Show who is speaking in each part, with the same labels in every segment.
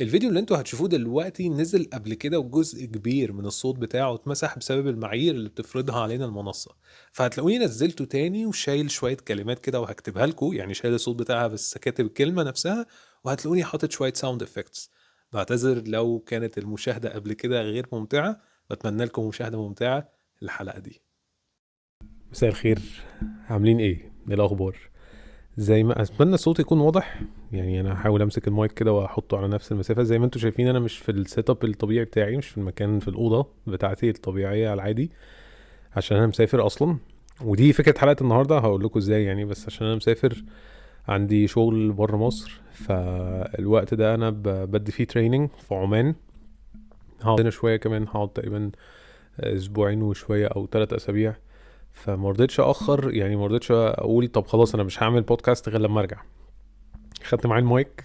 Speaker 1: الفيديو اللي انتوا هتشوفوه دلوقتي نزل قبل كده، وجزء كبير من الصوت بتاعه اتمسح بسبب المعايير اللي بتفرضها علينا المنصة، فهتلاقوني نزلته تاني وشايل شوية كلمات كده وهكتبها لكم، يعني شايل الصوت بتاعها بس كاتب الكلمة نفسها، وهتلاقوني حاطط شوية sound effects. بعتذر لو كانت المشاهدة قبل كده غير ممتعة، بتمنى لكم مشاهدة ممتعة الحلقة دي. مساء الخير، عاملين ايه؟ ايه الاخبار؟ زي ما اتمنى الصوت يكون واضح، يعني انا هحاول امسك المايك كده واحطه على نفس المسافة. زي ما انتم شايفين انا مش في ال setup الطبيعي بتاعي، مش في المكان، في الاوضة بتاعتي الطبيعية على العادي، عشان انا مسافر اصلا. ودي فكرة حلقة النهارده، هقول لكم ازاي يعني، بس عشان انا مسافر عندي شغل بره مصر، فالوقت ده انا بدي فيه training في عمان. هقعد هنا شوية كمان، هقعد تقريبا اسبوعين وشوية او 3 اسابيع، فما رضيتش اخر، يعني ما رضيتش اقول طب خلاص انا مش هعمل بودكاست غير لما ارجع. خدت معايا المايك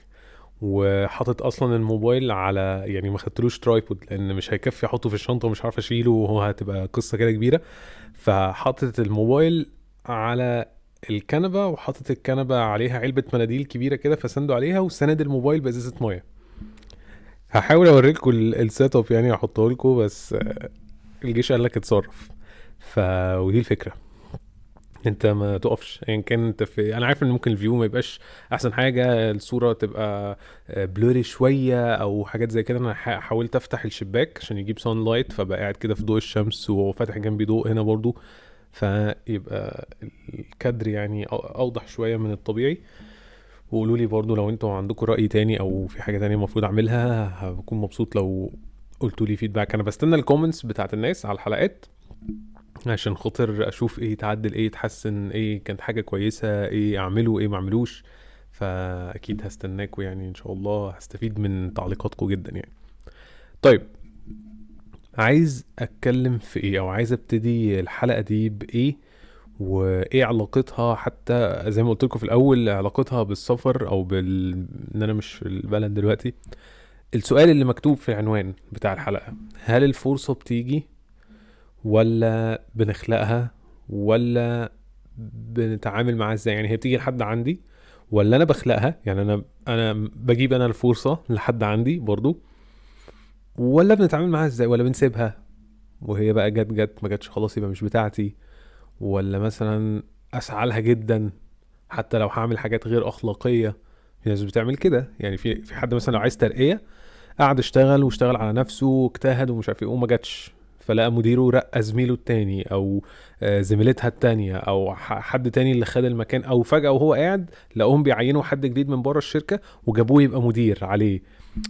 Speaker 1: وحاطط اصلا الموبايل على، يعني ما خدتلوش tripod لان مش هيكفي احطه في الشنطة ومش عارف اشيله وهو هتبقى قصة كده كبيرة. فحاطط الموبايل على الكنبة، وحاطط الكنبة عليها علبة مناديل كبيرة كده فسندوا عليها، وسند الموبايل بازازه مية. هحاول اوريلكم ال setup يعني، احطه لكم، بس الجيش قال لك اتصرف. ودي الفكرة، انت ما تقفش ايا يعني كان انت في. انا عارف ان ممكن ال view ما يبقاش احسن حاجة، الصورة تبقى blurry شوية او حاجات زي كده. انا حاولت افتح الشباك عشان يجيب sunlight، فبقى قاعد كده في ضوء الشمس وفاتح جنبي ضوء هنا برضو، فيبقى الكادر يعني اوضح شوية من الطبيعي. وقولوا لي برضو لو انتوا عندكم راي تاني او في حاجة تانية المفروض اعملها، هبكون مبسوط لو قلتوا لي feedback. انا بستنى ال comments بتاعت الناس على الحلقات عشان خاطر اشوف ايه يتعدل، ايه يتحسن، ايه كانت حاجة كويسة، ايه اعمله، ايه ما اعملوش. فاكيد هستناكم يعني، ان شاء الله هستفيد من تعليقاتكم جدا يعني. طيب، عايز اتكلم في ايه، او عايز ابتدي الحلقة دي بايه، وايه علاقتها، حتى زي ما قلت لكم في الاول علاقتها بالسفر او ان انا مش في البلد دلوقتي. السؤال اللي مكتوب في العنوان بتاع الحلقة، هل الفرصة بتيجي ولا بنخلقها ولا بنتعامل معاها ازاي؟ يعني هي بتيجي لحد عندي ولا انا بخلقها؟ يعني انا بجيب انا الفرصة لحد عندي برضو، ولا بنتعامل معاها ازاي، ولا بنسيبها وهي بقى جت ما جتش خلاص يبقى مش بتاعتي، ولا مثلا اسعى لها جدا حتى لو هعمل حاجات غير اخلاقية. في ناس بتعمل كده يعني، في حد مثلا لو عايز ترقية قعد اشتغل واشتغل على نفسه واجتهد ومش عارف ايه وما جاتش، فلقى مديره رقى زميله التاني او زميلتها التانية او حد تاني اللي خد المكان، او فجأة وهو قاعد لقوهم بيعينوا حد جديد من بره الشركة وجابوه يبقى مدير عليه.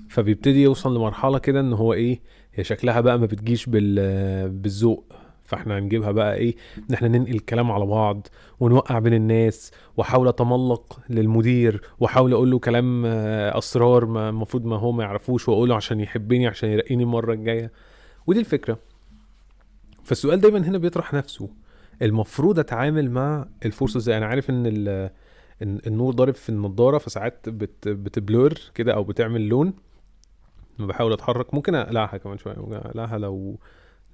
Speaker 1: فبيبتدي يوصل لمرحلة كده ان هو ايه، هي شكلها بقى ما بتجيش بالذوق، فاحنا هنجيبها بقى ايه، ان احنا ننقل الكلام على بعض ونوقع بين الناس، واحاول اتملق للمدير واحاول اقول له كلام اسرار ما المفروض ما هو ما يعرفوش، واقوله عشان يحبني عشان يرقيني المرة الجاية. ودي الفكرة. فالسؤال دايما هنا بيطرح نفسه، المفروض اتعامل مع الفرصة ازاي؟ انا عارف ان النور ضارب في النضارة، فساعات بتبلور كده او بتعمل لون. بحاول اتحرك، ممكن اقلعها كمان شوية، ممكن اقلعها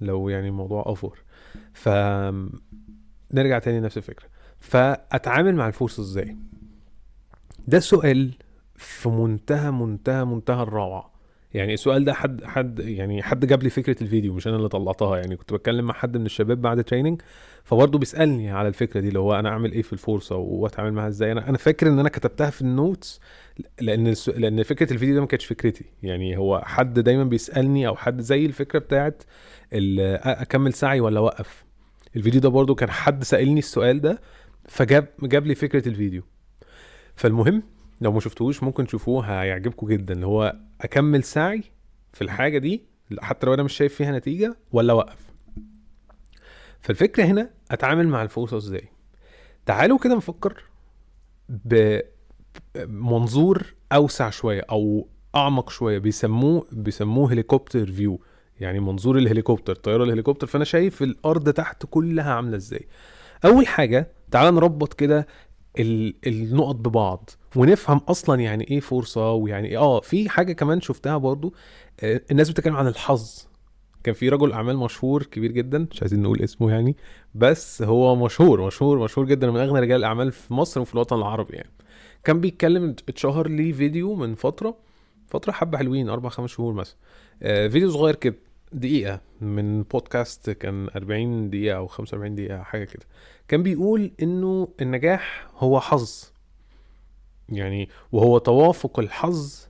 Speaker 1: لو يعني الموضوع over. ف نرجع تاني لنفس الفكرة، فاتعامل مع الفرصة ازاي؟ ده سؤال في منتهى منتهى منتهى الروعة. يعني السؤال ده حد يعني حد جاب لي فكرة الفيديو، مش انا اللي طلعتها. يعني كنت بتكلم مع حد من الشباب بعد training، فبرضه بيسألني على الفكرة دي، اللي هو انا اعمل ايه في الفرصة واتعامل معاها ازاي. انا فاكر ان انا كتبتها في ال notes، لان فكرة الفيديو ده ما كانتش فكرتي. يعني هو حد دايما بيسألني، او حد زي الفكرة بتاعت اكمل سعي ولا اوقف. الفيديو ده برضه كان حد سألني السؤال ده، فجاب لي فكرة الفيديو. فالمهم لو ما شفتوهوش ممكن تشوفوه، هيعجبكم جدا، اللي هو اكمل سعي في الحاجة دي حتى لو انا مش شايف فيها نتيجة ولا اوقف. فالفكرة هنا اتعامل مع الفرصة ازاي؟ تعالوا كده نفكر بمنظور اوسع شوية او اعمق شوية، بيسموه helicopter view، يعني منظور الهليكوبتر، طيارة الهليكوبتر. فانا شايف الارض تحت كلها عامله ازاي. اول حاجة تعال نربط كده النقط ببعض ونفهم اصلا يعني ايه فرصة ويعني ايه. في حاجة كمان شفتها برضو، الناس بتتكلم عن الحظ. كان في رجل اعمال مشهور كبير جدا، مش عايزين نقول اسمه يعني، بس هو مشهور مشهور مشهور جدا، من اغنى رجال الاعمال في مصر وفي الوطن العربي يعني. كان بيتكلم، اتشهر ليه فيديو من فترة، فترة حبه حلوين، 4-5 شهور مثلا، فيديو صغير كده دقيقة من بودكاست، كان 40 دقيقة او 45 دقيقة حاجة كده. كان بيقول انه النجاح هو حظ، يعني وهو توافق الحظ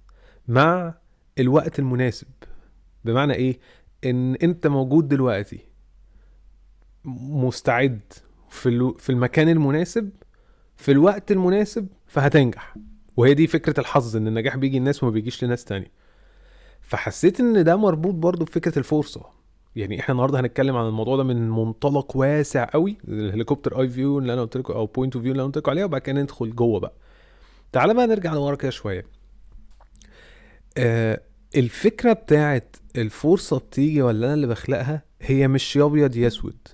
Speaker 1: مع الوقت المناسب. بمعنى ايه؟ ان انت موجود دلوقتي مستعد في المكان المناسب في الوقت المناسب، فهتنجح. وهي دي فكرة الحظ، ان النجاح بيجي لناس وما بيجيش لناس تانية. فحسيت ان ده مربوط برضو بفكرة الفرصة. يعني احنا النهاردة هنتكلم عن الموضوع ده من منطلق واسع قوي، ال helicopter eye view اللي انا قلت لكم، او point of view اللي انا قلت لكم عليها، وبعد كده ندخل جوه بقى. تعال بقى نرجع لورا كده شوية. الفكرة بتاعت الفرصة بتيجي ولا انا اللي بخلقها، هي مش يا ابيض يا اسود.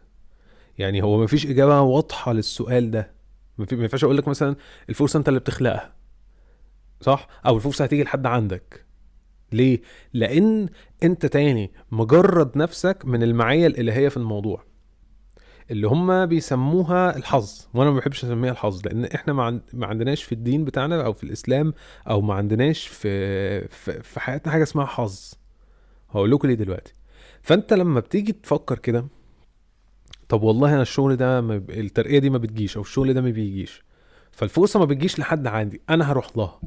Speaker 1: يعني هو مفيش اجابة واضحة للسؤال ده. ما ينفعش اقول لك مثلا الفرصة انت اللي بتخلقها، صح؟ او الفرصة هتيجي لحد عندك. ليه؟ لان انت تاني مجرد نفسك من المعية الالهية في الموضوع، اللي هم بيسموها الحظ، وانا ما بحبش اسميها الحظ، لان احنا ما عندناش في الدين بتاعنا او في الاسلام، او ما عندناش في حياتنا حاجة اسمها حظ. هقول لكم ليه دلوقتي. فانت لما بتيجي تفكر كده، طب والله انا الشغل ده الترقية دي ما بتجيش، او الشغل ده ما بيجيش، فالفرصة ما بتجيش لحد عندي، انا هروح لها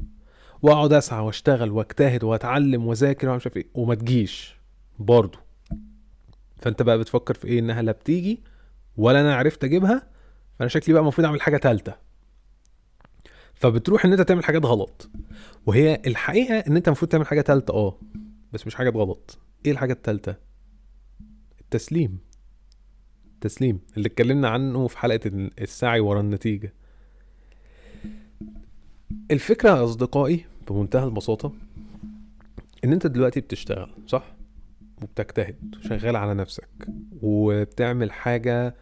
Speaker 1: واقعد اسعى واشتغل واجتهد واتعلم واذاكر ومش عارف ايه، وما تجيش برضو. فانت بقى بتفكر في ايه؟ انها لا بتيجي ولا انا عرفت اجيبها، فانا شكلي بقى المفروض اعمل حاجة ثالثة. فبتروح ان انت تعمل حاجات غلط، وهي الحقيقة ان انت المفروض تعمل حاجة ثالثة، بس مش حاجة غلط. ايه الحاجة الثالثة؟ التسليم. التسليم اللي اتكلمنا عنه في حلقة السعي ورا النتيجة. الفكرة يا اصدقائي بمنتهى البساطة، ان انت دلوقتي بتشتغل، صح؟ وبتجتهد وشغال على نفسك، وبتعمل حاجة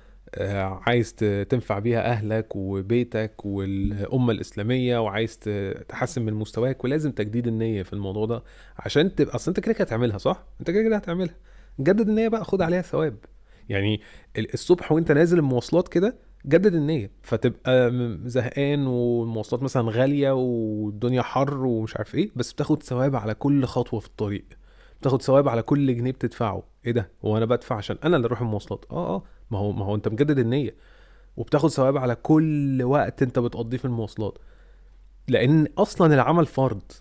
Speaker 1: عايز تنفع بيها اهلك وبيتك والامة الاسلامية، وعايز تحسن من مستواك، ولازم تجديد النية في الموضوع ده عشان تبقى، اصل انت كده كده هتعملها، صح؟ انت كده كده هتعملها. جدد النية بقى، خد عليها ثواب. يعني الصبح وانت نازل المواصلات كده جدد النية، فتبقى زهقان والمواصلات مثلا غالية والدنيا حر ومش عارف ايه، بس بتاخد ثواب على كل خطوة في الطريق، بتاخد ثواب على كل جنيه بتدفعه. ايه ده؟ هو انا بدفع عشان انا اللي اروح المواصلات؟ ما هو انت مجدد النية، وبتاخد ثواب على كل وقت انت بتقضيه في المواصلات، لان اصلا العمل فرض.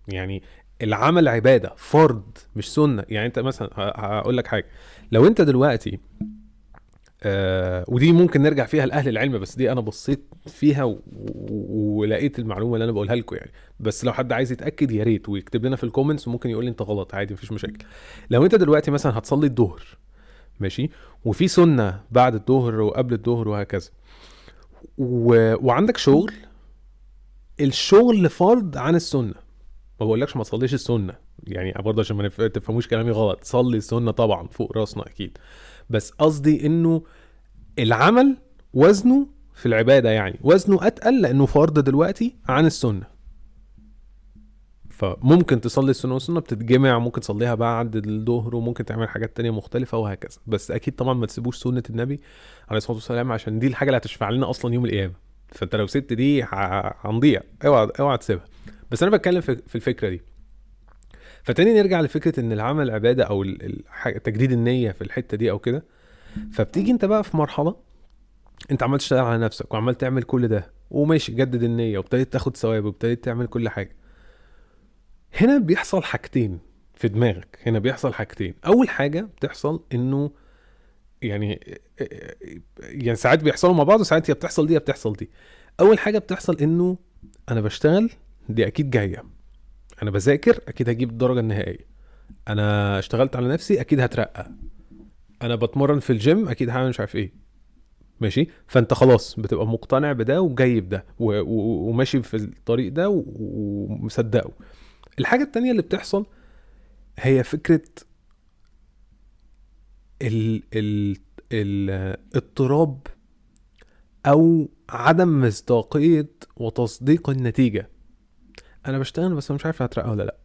Speaker 1: يعني العمل عبادة، فرض مش سنة. يعني انت مثلا هقول لك حاجة، لو انت دلوقتي ودي ممكن نرجع فيها لأهل العلم، بس دي أنا بصيت فيها ولقيت المعلومة اللي أنا بقولها لكم يعني، بس لو حد عايز يتأكد يا ريت ويكتب لنا في ال comments، وممكن يقول لي أنت غلط، عادي مفيش مشاكل. لو أنت دلوقتي مثلا هتصلي الظهر، ماشي، وفي سنة بعد الظهر وقبل الظهر وهكذا، وعندك شغل، الشغل فرض عن السنة. ما بقولكش ما تصليش السنة، يعني برضه عشان ما تفهموش كلامي غلط، صلي السنة طبعا فوق راسنا أكيد، بس قصدي إنه العمل وزنه في العبادة، يعني وزنه أتقل لأنه فرض دلوقتي عن السنة. فممكن تصلي السنة، والسنة بتتجمع، ممكن تصليها بعد الظهر، وممكن تعمل حاجات تانية مختلفة وهكذا، بس أكيد طبعا ما تسيبوش سنة النبي عليه الصلاة والسلام، عشان دي الحاجة اللي هتشفع لنا أصلا يوم القيامة. فأنت لو سبت دي هنضيع، اوعى تسيبها. بس أنا بتكلم في الفكرة دي. فتاني نرجع لفكرة إن العمل عبادة، أو تجديد النية في الحتة دي أو كده. فبتيجي انت بقى في مرحلة انت عمال تشتغل على نفسك وعمال تعمل كل ده، وماشي جدد النية، وابتديت تاخد ثواب، وابتديت تعمل كل حاجة. هنا بيحصل حاجتين في دماغك، هنا بيحصل حاجتين. اول حاجة بتحصل انه يعني ساعات بيحصلوا مع بعض، وساعات يا بتحصل دي يا بتحصل دي. اول حاجة بتحصل انه انا بشتغل، دي اكيد جاية، انا بذاكر اكيد هجيب الدرجة النهائية، انا اشتغلت على نفسي اكيد هترقى، انا بتمرن في الجيم اكيد هعمل مش عارف ايه، ماشي. فانت خلاص بتبقى مقتنع بده وجايب ده وماشي في الطريق ده ومصدقه. الحاجة التانية اللي بتحصل هي فكرة الاضطراب او عدم مصداقية وتصديق النتيجة. انا بشتغل بس انا مش عارف هترقى ولا لا،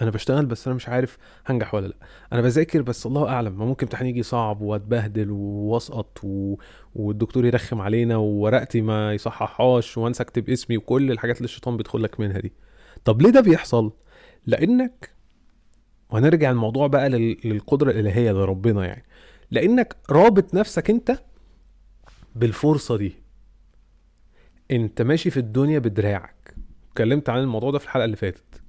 Speaker 1: انا بشتغل بس انا مش عارف هنجح ولا لا، انا بذاكر بس الله اعلم، ما ممكن امتحان يجي صعب واتبهدل واسقط والدكتور يرخم علينا وورقتي ما يصححهاش وانسى اكتب اسمي وكل الحاجات اللي الشيطان بيدخل لك منها دي. طب ليه ده بيحصل؟ لانك، وهنرجع الموضوع بقى للقدرة الالهية لربنا يعني، لانك رابط نفسك انت بالفرصه دي. انت ماشي في الدنيا بدراعك. اتكلمت عن الموضوع ده في الحلقة اللي فاتت.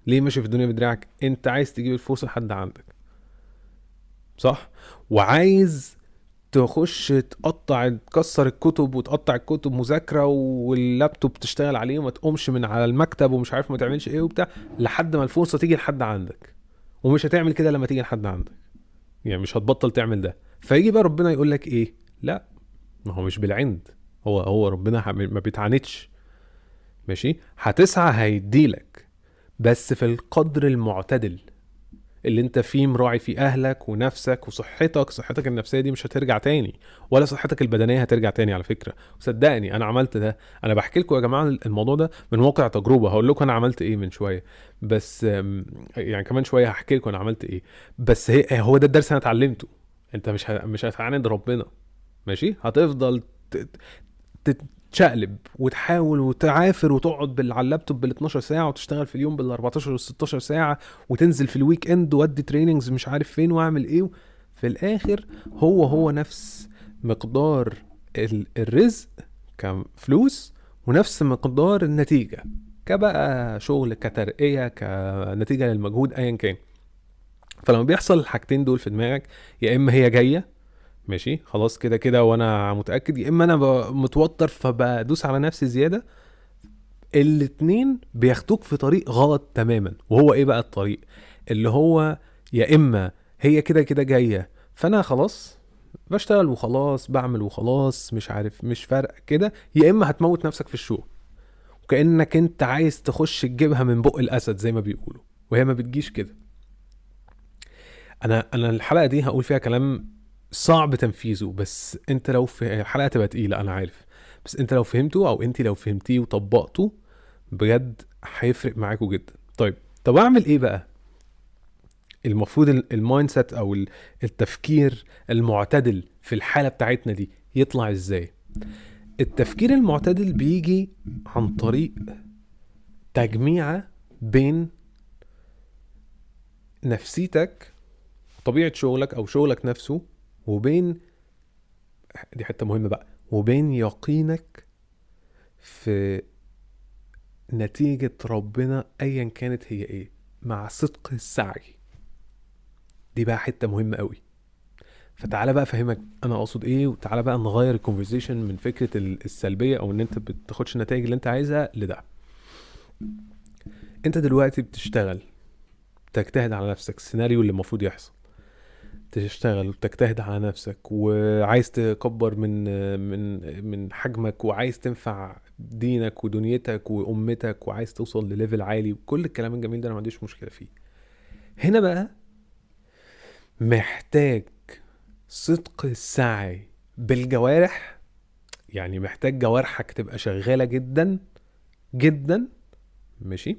Speaker 1: ليه ماشي في الدنيا بدراعك؟ انت عايز تجيب الفرصة لحد عندك، صح؟ وعايز تخش تقطع تكسر الكتب وتقطع الكتب مذاكرة، واللابتوب تشتغل عليه وما تقومش من على المكتب ومش عارف ما تعملش ايه وبتاع، لحد ما الفرصة تيجي لحد عندك. ومش هتعمل كده لما تيجي لحد عندك، يعني مش هتبطل تعمل ده. فيجي بقى ربنا يقول لك ايه؟ لا، ما هو مش بالعند، هو ربنا ما بيتعاندش، ماشي؟ هتسعى هيديلك، بس في القدر المعتدل اللي انت فيه مراعي فيه اهلك ونفسك وصحتك. صحتك النفسية دي مش هترجع تاني، ولا صحتك البدنية هترجع تاني على فكرة. وصدقني انا عملت ده، انا بحكي لكم يا جماعة الموضوع ده من واقع تجربه. هقول لكم انا عملت ايه من شوية، بس يعني كمان شوية هحكي لكم انا عملت ايه. بس هو ده الدرس انا اتعلمته. انت مش هتعاند ربنا، ماشي؟ هتفضل تتشقلب وتحاول وتعافر وتقعد على اللابتوب بال 12 ساعة، وتشتغل في اليوم بال 14 وال 16 ساعة، وتنزل في ال weekend وادي trainings مش عارف فين واعمل ايه. في الاخر هو نفس مقدار الرزق كفلوس، ونفس مقدار النتيجة كبقى شغل، كترقيه، كنتيجة للمجهود، ايا كان. فلما بيحصل الحاجتين دول في دماغك، يا اما هي جاية ماشي خلاص كده كده وانا متأكد، يا اما انا متوتر فبدوس على نفسي زيادة. الاتنين بياخدوك في طريق غلط تماما. وهو ايه بقى الطريق؟ اللي هو يا اما هي كده كده جاية فانا خلاص بشتغل وخلاص، بعمل وخلاص، مش عارف، مش فارق كده، يا اما هتموت نفسك في الشغل وكأنك انت عايز تخش تجيبها من بق الاسد زي ما بيقولوا، وهي ما بتجيش كده. انا الحلقة دي هقول فيها كلام صعب تنفيذه، بس انت لو في الحلقة تبقى تقيلة انا عارف، بس انت لو فهمته او انت لو فهمتيه وطبقته بجد هيفرق معاكوا جدا. طيب، طب اعمل ايه بقى؟ المفروض ال mindset او التفكير المعتدل في الحالة بتاعتنا دي يطلع ازاي؟ التفكير المعتدل بيجي عن طريق تجميعة بين نفسيتك، طبيعة شغلك او شغلك نفسه، وبين، دي حتة مهمة بقى، وبين يقينك في نتيجة ربنا ايا كانت هي ايه، مع صدق السعي. دي بقى حتة مهمة قوي. فتعالى بقى افهمك انا اقصد ايه، وتعالى بقى نغير ال conversation من فكرة السلبية او ان انت بتاخدش النتائج اللي انت عايزها لده. انت دلوقتي بتشتغل، تجتهد على نفسك، السيناريو اللي المفروض يحصل، تشتغل وتجتهد على نفسك، وعايز تكبر من من من حجمك، وعايز تنفع دينك ودنيتك وامتك، وعايز توصل ل level عالي، وكل الكلام الجميل ده انا ما عنديش مشكلة فيه. هنا بقى محتاج صدق السعي بالجوارح، يعني محتاج جوارحك تبقى شغالة جدا جدا، ماشي؟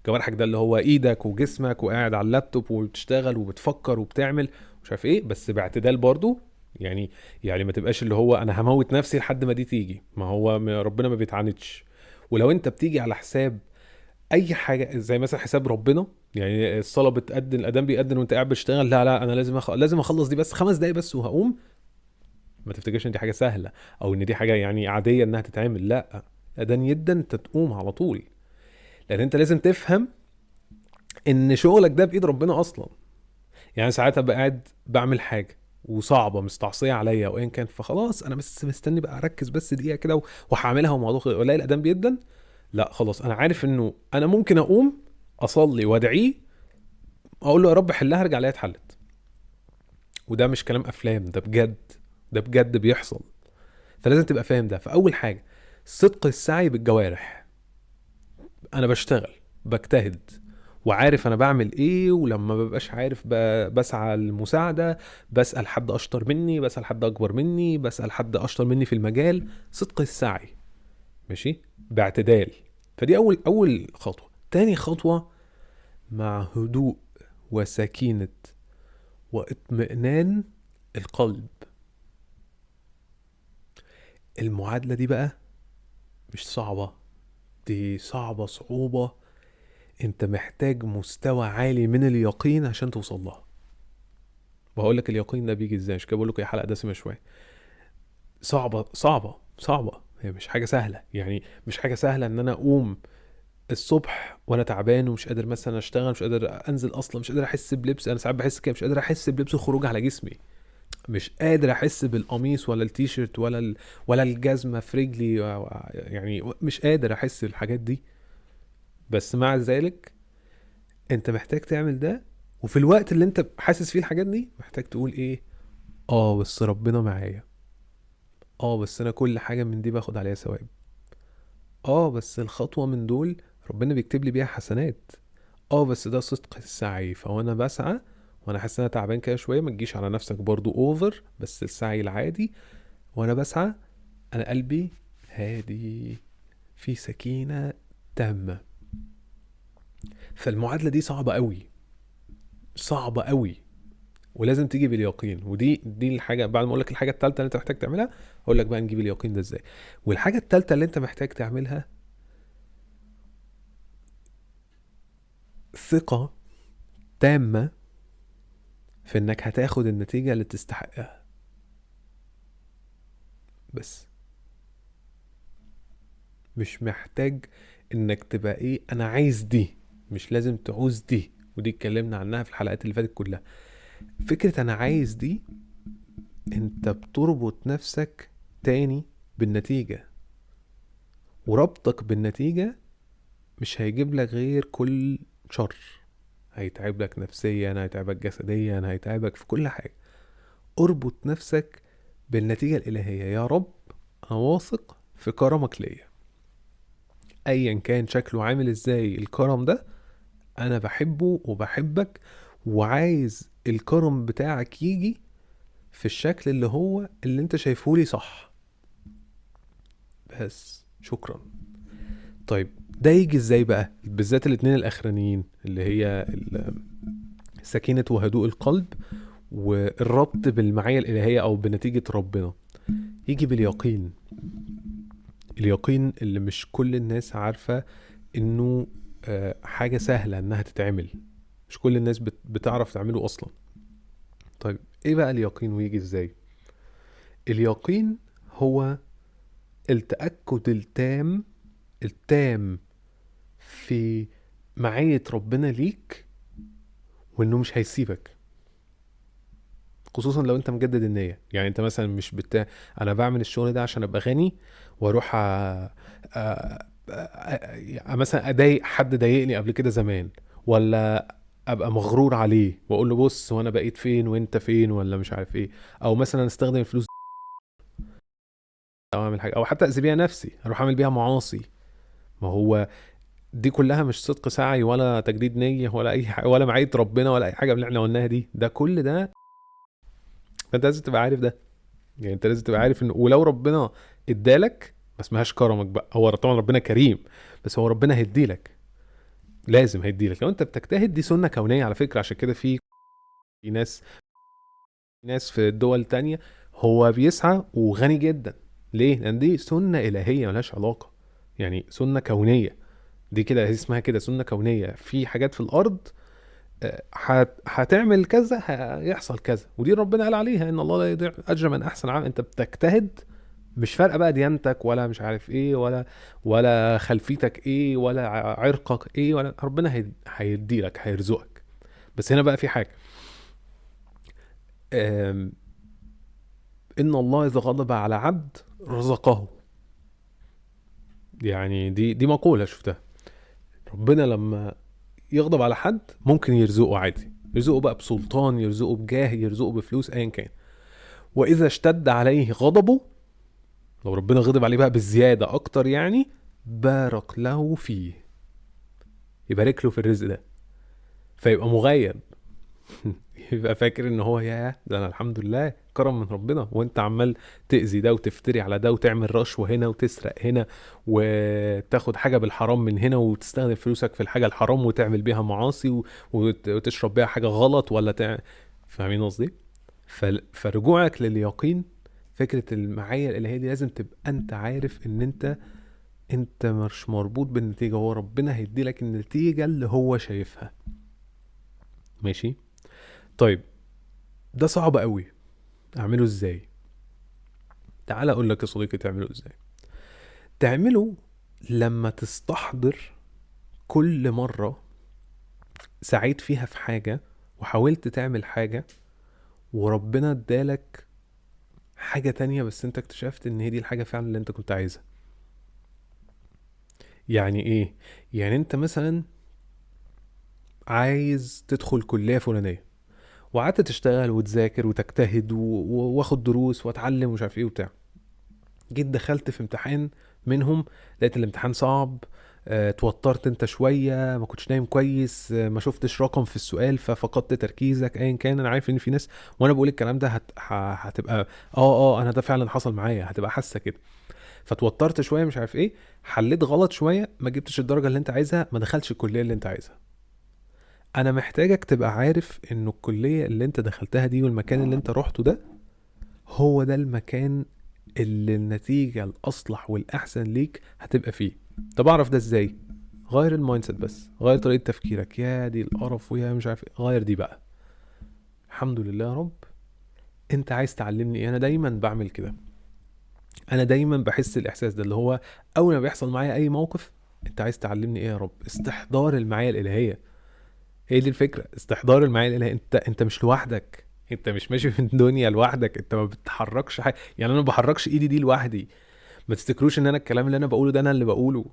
Speaker 1: جوارحك ده اللي هو ايدك وجسمك، وقاعد على اللابتوب وبتشتغل وبتفكر وبتعمل مش عارف ايه، بس باعتدال برضو. يعني ما تبقاش اللي هو انا هموت نفسي لحد ما دي تيجي، ما هو ربنا ما بيتعاندش. ولو انت بتيجي على حساب اي حاجة زي مثلا حساب ربنا، يعني الصلاة بتأذن، الاذان بيأذن وانت قاعد بتشتغل، لا لا انا لازم اخلص دي بس 5 دقايق بس وهقوم. ما تفتكرش ان دي حاجة سهلة او ان دي حاجة يعني عادية انها تتعمل، لا، الاذان يدن انت تقوم على طول، لان انت لازم تفهم ان شغلك ده بايد ربنا اصلا. يعني ساعات ابقى قاعد بعمل حاجة وصعبة مستعصيه عليا او ايا كان، فخلاص انا بس مستني بقى اركز بس دقيقة كده وهعملها وموضوع خلص، الاقي الاذان بيدن، لا خلاص انا عارف انه انا ممكن اقوم اصلي وادعيه اقول له يا رب حلها، ارجع الاقيها اتحلت. وده مش كلام افلام، ده بجد، ده بجد بيحصل. فلازم تبقى فاهم ده. فاول حاجة صدق السعي بالجوارح، انا بشتغل بجتهد وعارف انا بعمل ايه، ولما ببقاش عارف بسعى المساعدة، بسأل حد اشطر مني، بسأل حد اكبر مني، بسأل حد اشطر مني في المجال. صدق السعي ماشي باعتدال. فدي اول خطوة. تاني خطوة مع هدوء وسكينة واطمئنان القلب. المعادلة دي بقى مش صعبة، دي صعبة صعوبة انت محتاج مستوى عالي من اليقين عشان توصل لها. وهقول لك اليقين ده بيجي ازاي، مش كده بقول لكم يا حلقة دسمة شوية، صعبة صعبة صعبة، هي مش حاجة سهلة. يعني مش حاجة سهلة ان انا اقوم الصبح وانا تعبان ومش قادر مثلا اشتغل، مش قادر انزل اصلا، مش قادر احس بلبس. انا ساعات بحس كده، مش قادر احس بلبس الخروج على جسمي، مش قادر احس بالقميص ولا التيشيرت ولا الجزمة في رجلي، يعني مش قادر احس بالحاجات دي. بس مع ذلك انت محتاج تعمل ده، وفي الوقت اللي انت حاسس فيه الحاجات دي محتاج تقول ايه؟ بس ربنا معايا، بس انا كل حاجة من دي باخد عليها ثواب، بس الخطوة من دول ربنا بيكتب لي بيها حسنات، بس ده صدق السعي. فوانا بسعى وانا حاسس ان انا تعبان كده شوية، ما تجيش على نفسك برضو over، بس السعي العادي وانا بسعى انا قلبي هادي في سكينة تامة. فالمعادله دي صعبة قوي، صعبة قوي، ولازم تيجي باليقين. ودي الحاجة. بعد ما اقول لك الحاجة الثالثة اللي انت محتاج تعملها، اقول لك بقى نجيب اليقين ده ازاي. والحاجة الثالثة اللي انت محتاج تعملها ثقة تامة في انك هتاخد النتيجة اللي تستحقها. بس مش محتاج انك تبقى ايه، انا عايز دي، مش لازم تعوز دي، ودي اتكلمنا عنها في الحلقات اللي فاتت كلها. فكرة انا عايز دي، انت بتربط نفسك تاني بالنتيجة، وربطك بالنتيجة مش هيجيب لك غير كل شر، هيتعب لك نفسيا، هيتعبك جسديا، هيتعبك في كل حاجة. اربط نفسك بالنتيجة الإلهية. يا رب أنا واثق في كرمك ليا، أيا كان شكله عامل إزاي الكرم ده، أنا بحبه وبحبك، وعايز الكرم بتاعك يجي في الشكل اللي هو اللي انت شايفهولي صح. بس شكرا. طيب ده يجي ازاي بقى؟ بالذات الاتنين الاخرانيين اللي هي سكينة وهدوء القلب والربط بالمعية الالهية او بنتيجة ربنا، يجي باليقين. اليقين اللي مش كل الناس عارفة انه حاجة سهلة انها تتعمل، مش كل الناس بتعرف تعمله اصلا. طيب ايه بقى اليقين ويجي ازاي؟ اليقين هو التأكد التام في معية ربنا ليك، وانه مش هيسيبك، خصوصا لو انت مجدد النية. يعني انت مثلا مش انا بعمل الشغل ده عشان ابقى غني واروح مثلا اضايق حد ضايقني قبل كده زمان، ولا ابقى مغرور عليه واقول له بص وانا بقيت فين وانت فين ولا مش عارف ايه، او مثلا استخدم الفلوس او اعمل حاجة، او حتى اذي بيها نفسي، اروح اعمل بيها معاصي. ما هو دي كلها مش صدق سعي ولا تجديد نية ولا اي حاجة ولا معية ربنا ولا اي حاجة من اللي احنا قلناها دي. ده كل ده فانت لازم تبقى عارف ده. يعني انت لازم تبقى عارف ان ولو ربنا ادالك، ما اسمهاش كرمك بقى، هو طبعا ربنا كريم، بس هو ربنا هيديلك، لازم هيديلك لو انت بتجتهد. دي سنة كونية على فكرة. عشان كده في ناس في الدول تانية هو بيسعى وغني جدا. ليه؟ لان دي سنة إلهية ملهاش علاقة، يعني سنة كونية دي كده اسمها كده سنة كونية. في حاجات في الأرض هتعمل كذا هيحصل كذا، ودي ربنا قال عليها إن الله لا يضيع أجر من أحسن عمل. أنت بتجتهد، مش فارقة بقى ديانتك ولا مش عارف إيه ولا خلفيتك إيه ولا عرقك إيه، ولا ربنا هيديلك هيرزقك. بس هنا بقى في حاجة، إن الله إذا غضب على عبد رزقه. يعني دي مقولة شفتها، ربنا لما يغضب على حد ممكن يرزقه عادي، يرزقه بقى بسلطان، يرزقه بجاه، يرزقه بفلوس، ايا كان. وإذا اشتد عليه غضبه، لو ربنا غضب عليه بقى بالزيادة أكتر يعني، بارك له فيه، يبارك له في الرزق ده، فيبقى مغيب يبقى فاكر ان هو يا ده انا الحمد لله كرم من ربنا، وانت عمال تأذي ده وتفتري على ده وتعمل رشوة هنا وتسرق هنا وتاخد حاجة بالحرام من هنا وتستخدم فلوسك في الحاجة الحرام وتعمل بيها معاصي وتشرب بيها حاجة غلط ولا فاهمين قصدي؟ فرجوعك لليقين، فكرة المعاية الإلهية دي لازم تبقى انت عارف ان انت انت مش مربوط بالنتيجة، هو ربنا هيدي لك النتيجة اللي هو شايفها. ماشي؟ طيب ده صعب قوي، اعمله ازاي؟ تعال اقول لك يا صديقي تعمله ازاي. تعمله لما تستحضر كل مرة سعيت فيها في حاجة وحاولت تعمل حاجة وربنا ادالك حاجة تانية، بس انت اكتشفت ان هي دي الحاجة فعلا اللي انت كنت عايزها. يعني ايه؟ يعني انت مثلا عايز تدخل كلية فلانية، وقعدت تشتغل وتذاكر وتجتهد واخد دروس واتعلم ومش عارف ايه وبتاع. جيت دخلت في امتحان منهم، لقيت الامتحان صعب، توترت انت شوية، ما كنتش نايم كويس، ما شفتش رقم في السؤال ففقدت تركيزك، ايا كان. انا عارف ان في ناس وانا بقول الكلام ده هتبقى انا ده فعلا حصل معايا، هتبقى حاسة كده. فتوترت شوية مش عارف ايه، حليت غلط شوية، ما جبتش الدرجة اللي انت عايزها، ما دخلتش الكلية اللي انت عايزها. انا محتاجك تبقى عارف انه الكلية اللي انت دخلتها دي والمكان اللي انت روحته ده هو ده المكان اللي النتيجة الأصلح والأحسن ليك هتبقى فيه. طب اعرف ده ازاي؟ غير ال mindset بس، غير طريقة تفكيرك. يا دي القرف ويا مش عارف ايه، غير دي بقى. الحمد لله يا رب، انت عايز تعلمني ايه؟ انا دايما بعمل كده، انا دايما بحس الاحساس ده اللي هو اول ما بيحصل معايا اي موقف، انت عايز تعلمني ايه يا رب؟ استحضار المعية الالهية، هي دي الفكرة، استحضار المعية الالهية. انت مش لوحدك، انت مش ماشي في الدنيا لوحدك، انت ما بتحركش حاجة. يعني انا ما بحركش ايدي دي لوحدي، ما تفتكروش ان انا الكلام اللي انا بقوله ده انا اللي بقوله.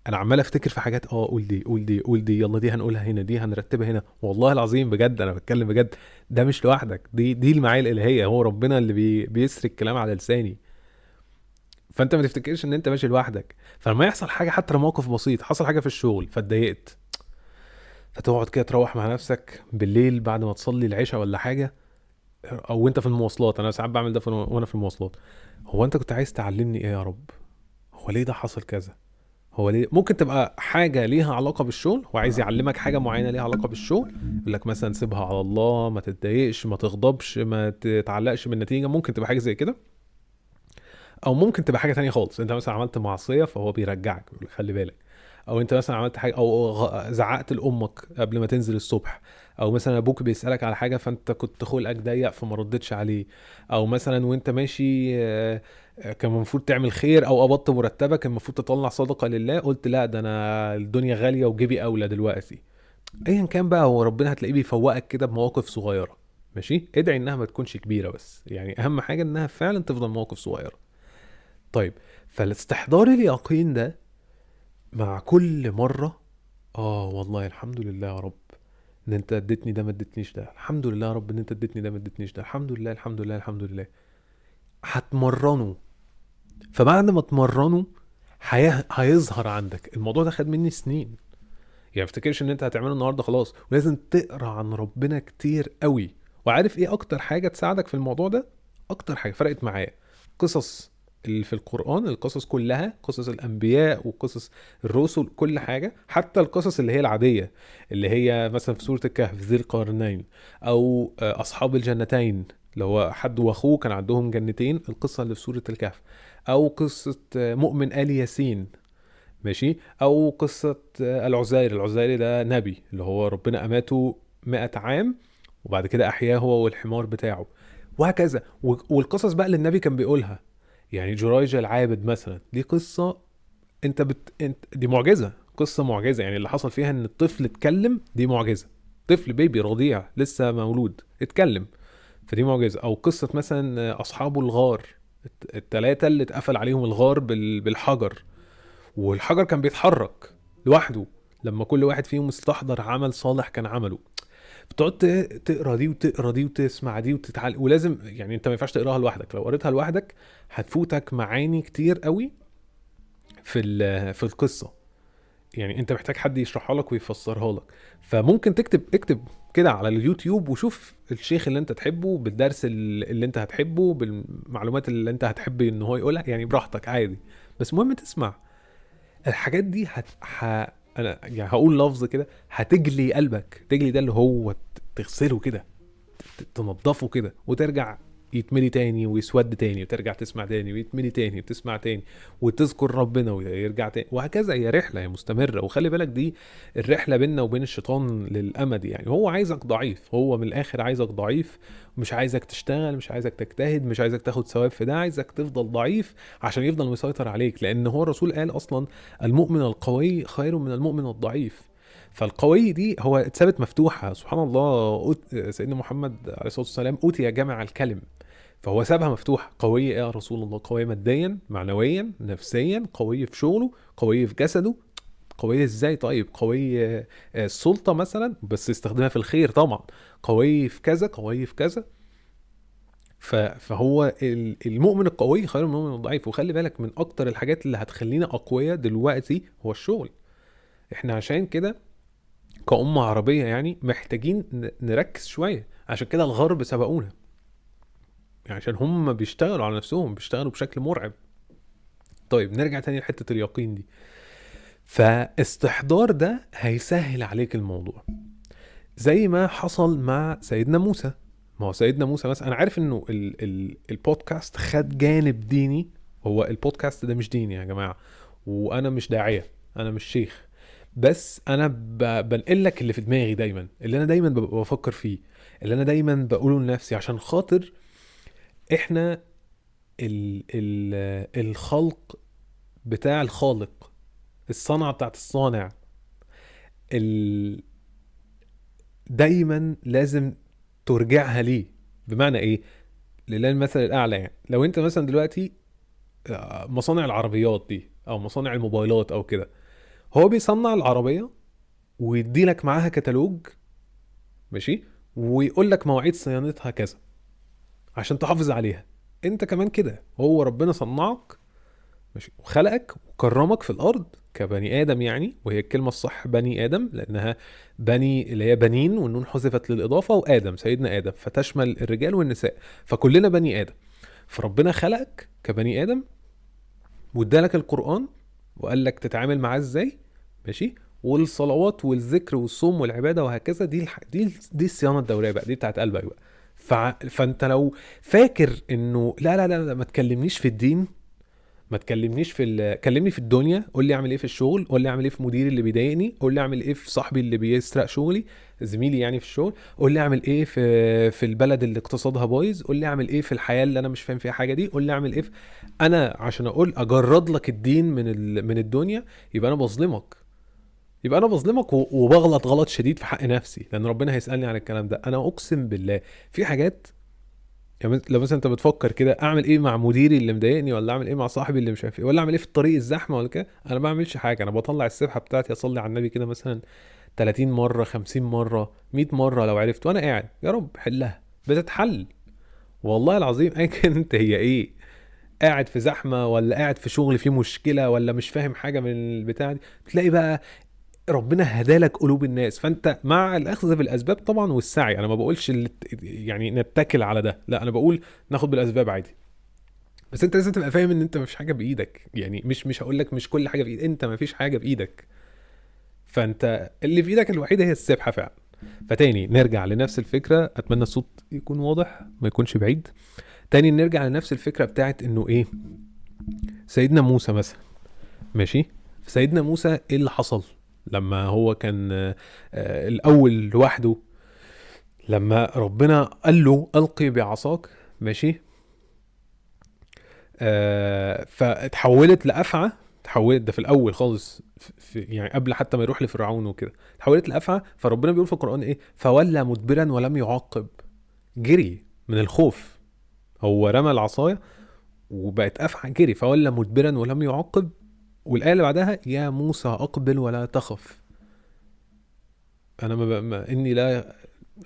Speaker 1: انا عمال افتكر في حاجات، قول دي قول دي قول دي، يلا دي هنقولها هنا، دي هنرتبها هنا. والله العظيم بجد انا بتكلم بجد، ده مش لوحدك، دي المعية الالهية، هو ربنا اللي بيسري الكلام على لساني. فانت ما تفتكرش ان انت ماشي لوحدك. فلما يحصل حاجة، حتى لو موقف بسيط، حصل حاجة في الشغل فاتضايقت، فتقعد كده تروح مع نفسك بالليل بعد ما تصلي العشاء ولا حاجة، او انت في المواصلات. انا ساعات بعمل ده وانا في المواصلات. هو انت كنت عايز تعلمني ايه يا رب؟ هو ليه ده حصل كذا؟ هو ليه؟ ممكن تبقى حاجة ليها علاقة بالشغل، هو عايز يعلمك حاجة معينة ليها علاقة بالشغل، يقول لك مثلا سيبها على الله، ما تتضايقش، ما تغضبش، ما تتعلقش بالنتيجة. ممكن تبقى حاجة زي كده، او ممكن تبقى حاجة تانية خالص. انت مثلا عملت معصية فهو بيرجعك بيقول خلي بالك، او انت مثلا عملت حاجة، او زعقت لامك قبل ما تنزل الصبح، او مثلا ابوك بيسالك على حاجة فانت كنت خلقك ضيق فما ردتش عليه، او مثلا وانت ماشي كان المفروض تعمل خير، او قبضت مرتبك المفروض تطلع صدقه لله، قلت لا ده انا الدنيا غالية وجيبي اولى دلوقتي. ايا كان بقى، هو ربنا هتلاقيه بيفوقك كده بمواقف صغيرة. ماشي، ادعي انها ما تكونش كبيرة، بس يعني اهم حاجة انها فعلا تفضل مواقف صغيرة. طيب، فالاستحضار اليقين ده مع كل مرة، والله الحمد لله يا رب ان انت اديتني ده ما اديتنيش ده، الحمد لله يا رب ان انت اديتني ده ما اديتنيش ده، الحمد لله الحمد لله الحمد لله. هتمرنه، فبعد ما تمرنه هيظهر عندك. الموضوع ده خد مني سنين، يعني ما افتكرش ان انت هتعمله النهارده خلاص، ولازم تقرا عن ربنا كتير قوي. وعارف ايه اكتر حاجة تساعدك في الموضوع ده؟ اكتر حاجة فرقت معايا قصص اللي في القرآن، القصص كلها، قصص الأنبياء وقصص الرسل، كل حاجة، حتى القصص اللي هي العادية اللي هي مثلا في سورة الكهف ذي القرنين، أو أصحاب الجنتين اللي هو حد وأخوه كان عندهم جنتين، القصة اللي في سورة الكهف، أو قصة مؤمن آل ياسين، ماشي، أو قصة العزير. العزير ده نبي اللي هو ربنا أماته 100 عام وبعد كده أحياه هو والحمار بتاعه، وهكذا. والقصص بقى اللي النبي كان بيقولها، يعني جريج العابد مثلا، دي قصة انت دي معجزة، قصة معجزة. يعني اللي حصل فيها ان الطفل اتكلم، دي معجزة، طفل بيبي رضيع لسه مولود اتكلم، فدي معجزة. او قصة مثلا اصحاب الغار الثلاثة اللي اتقفل عليهم الغار بالحجر، والحجر كان بيتحرك لوحده لما كل واحد فيهم استحضر عمل صالح كان عمله. بتقعد تقرا دي وتقرا دي وتسمع دي وتتعلم، ولازم يعني انت ما ينفعش تقراها لوحدك، لو قريتها لوحدك هتفوتك معاني كتير قوي في القصة. يعني انت محتاج حد يشرحها لك ويفسرها لك. فممكن اكتب كده على اليوتيوب وشوف الشيخ اللي انت تحبه بالدرس اللي انت هتحبه بالمعلومات اللي انت هتحب ان هو يقولها، يعني براحتك عادي، بس المهم تسمع الحاجات دي. انا يعني هقول لفظ كده، هتجلي قلبك. تجلي ده اللي هو تغسله كده، تنظفه كده، وترجع يتملي تاني ويسود تاني، وترجع تسمع تاني ويتملي تاني وتسمع تاني وتذكر ربنا ويرجع تاني، وهكذا. هي رحلة، هي مستمرة. وخلي بالك دي الرحلة بيننا وبين الشيطان للأمد يعني. هو عايزك ضعيف، هو من الآخر عايزك ضعيف، مش عايزك تشتغل، مش عايزك تجتهد، مش عايزك تاخد ثواب في ده، عايزك تفضل ضعيف عشان يفضل مسيطر عليك. لأن هو الرسول قال أصلا المؤمن القوي خير من المؤمن الضعيف. فالقوي دي هو اتثبت مفتوحة، سبحان الله. سيدنا محمد عليه الصلاة والسلام أوتي جامع الكلم، فهو سابها مفتوحة. قوي يا رسول الله؟ قوي ماديا، معنويا، نفسيا، قوي في شغله، قوي في جسده. قوي ازاي؟ طيب قوي السلطة مثلا، بس استخدمها في الخير طبعا. قوي في كذا، قوي في كذا. فهو المؤمن القوي خير من المؤمن الضعيف. وخلي بالك من اكتر الحاجات اللي هتخلينا اقوياء دلوقتي هو الشغل. احنا عشان كده كأمة عربية يعني محتاجين نركز شوية. عشان كده الغرب سبقونا، يعني عشان هم بيشتغلوا على نفسهم، بيشتغلوا بشكل مرعب. طيب نرجع تاني لحتة اليقين دي. فاستحضار ده هيسهل عليك الموضوع، زي ما حصل مع سيدنا موسى. ما هو سيدنا موسى مثلا، انا عارف انه البودكاست خد جانب ديني. هو البودكاست ده مش ديني يا جماعة، وانا مش داعية، انا مش شيخ، بس انا بنقل لك اللي في دماغي دايما، اللي انا دايما ببقى بفكر فيه، اللي انا دايما بقوله لنفسي، عشان خاطر احنا ال ال الخلق بتاع الخالق، الصنعة بتاعت الصانع، دايما لازم ترجعها ليه. بمعنى ايه؟ لله المثل الاعلى. يعني لو انت مثلا دلوقتي مصانع العربيات دي او مصانع الموبايلات او كده، هو بيصنع العربية ويدي لك معاها كتالوج، ماشي، ويقول لك مواعيد صيانتها كذا عشان تحافظ عليها. انت كمان كده، هو ربنا صنعك، ماشي، وخلقك وكرمك في الارض كبني ادم يعني، وهي الكلمة الصح بني ادم، لانها بني اللي هي بنين والنون حذفت للاضافه، وادم سيدنا ادم، فتشمل الرجال والنساء، فكلنا بني ادم. فربنا خلقك كبني ادم وادالك القران وقال لك تتعامل معاه ازاي، ماشي، والصلوات والذكر والصوم والعبادة وهكذا. دي الصيانة الدورية بقى، دي بتاعت قلبك بقى. فانت لو فاكر انه لا لا لا, لا ما تكلمنيش في الدين، ما تكلمنيش في كلمني في الدنيا، قول لي اعمل ايه في الشغل، قول لي اعمل ايه في مديري اللي بيضايقني، قول لي اعمل ايه في صاحبي اللي بيسرق شغلي، زميلي يعني في الشغل، قول لي اعمل ايه في البلد اللي اقتصادها بايظ، قول لي اعمل ايه في الحياة اللي انا مش فاهم فيها حاجة دي، قول لي اعمل ايه في... انا عشان اقول اجرد لك الدين من الدنيا، يبقى انا بظلمك، يبقى انا بظلمك وبغلط غلط شديد في حق نفسي، لان ربنا هيسالني عن الكلام ده. انا اقسم بالله في حاجات، يعني لو مثلا انت بتفكر كده اعمل ايه مع مديري اللي مضايقني، ولا اعمل ايه مع صاحبي اللي مش عارف ايه، ولا اعمل ايه في الطريق الزحمة ولا كده، انا ما بعملش حاجة. انا بطلع السبحة بتاعتي اصلي على النبي كده مثلا 30 مرة، 50 مرة، 100 مرة لو عرفت، وانا قاعد يا رب حلها، بتتحل والله العظيم. ايا كانت هي ايه، قاعد في زحمة ولا قاعد في شغل فيه مشكلة ولا مش فاهم حاجة من البتاع دي، تلاقي بقى ربنا هدالك قلوب الناس. فانت مع الاخذ بالاسباب طبعا والسعي، انا ما بقولش يعني نتكل على ده، لا، انا بقول ناخد بالاسباب عادي، بس انت لازم تبقى فاهم ان انت ما فيش حاجة بايدك. يعني مش هقول لك مش كل حاجة بايدك، انت ما فيش حاجة بايدك، فانت اللي في ايدك الوحيدة هي السبحة فعلا. فتاني نرجع لنفس الفكرة، اتمنى الصوت يكون واضح ما يكونش بعيد. تاني نرجع لنفس الفكرة بتاعت انه ايه، سيدنا موسى مثلا، ماشي، سيدنا موسى ايه اللي حصل لما هو كان الأول لوحده، لما ربنا قال له ألقي بعصاك، ماشي، فاتحولت لأفعى، تحولت ده في الأول خالص، في يعني قبل حتى ما يروح لفرعون وكده، تحولت لأفعى. فربنا بيقول في القرآن إيه؟ فولى مدبرا ولم يعاقب. جري من الخوف، هو رمى العصاية وبقت أفعى، جري، فولى مدبرا ولم يعاقب. والآية اللي بعدها يا موسى أقبل ولا تخف. أنا ما إني لا،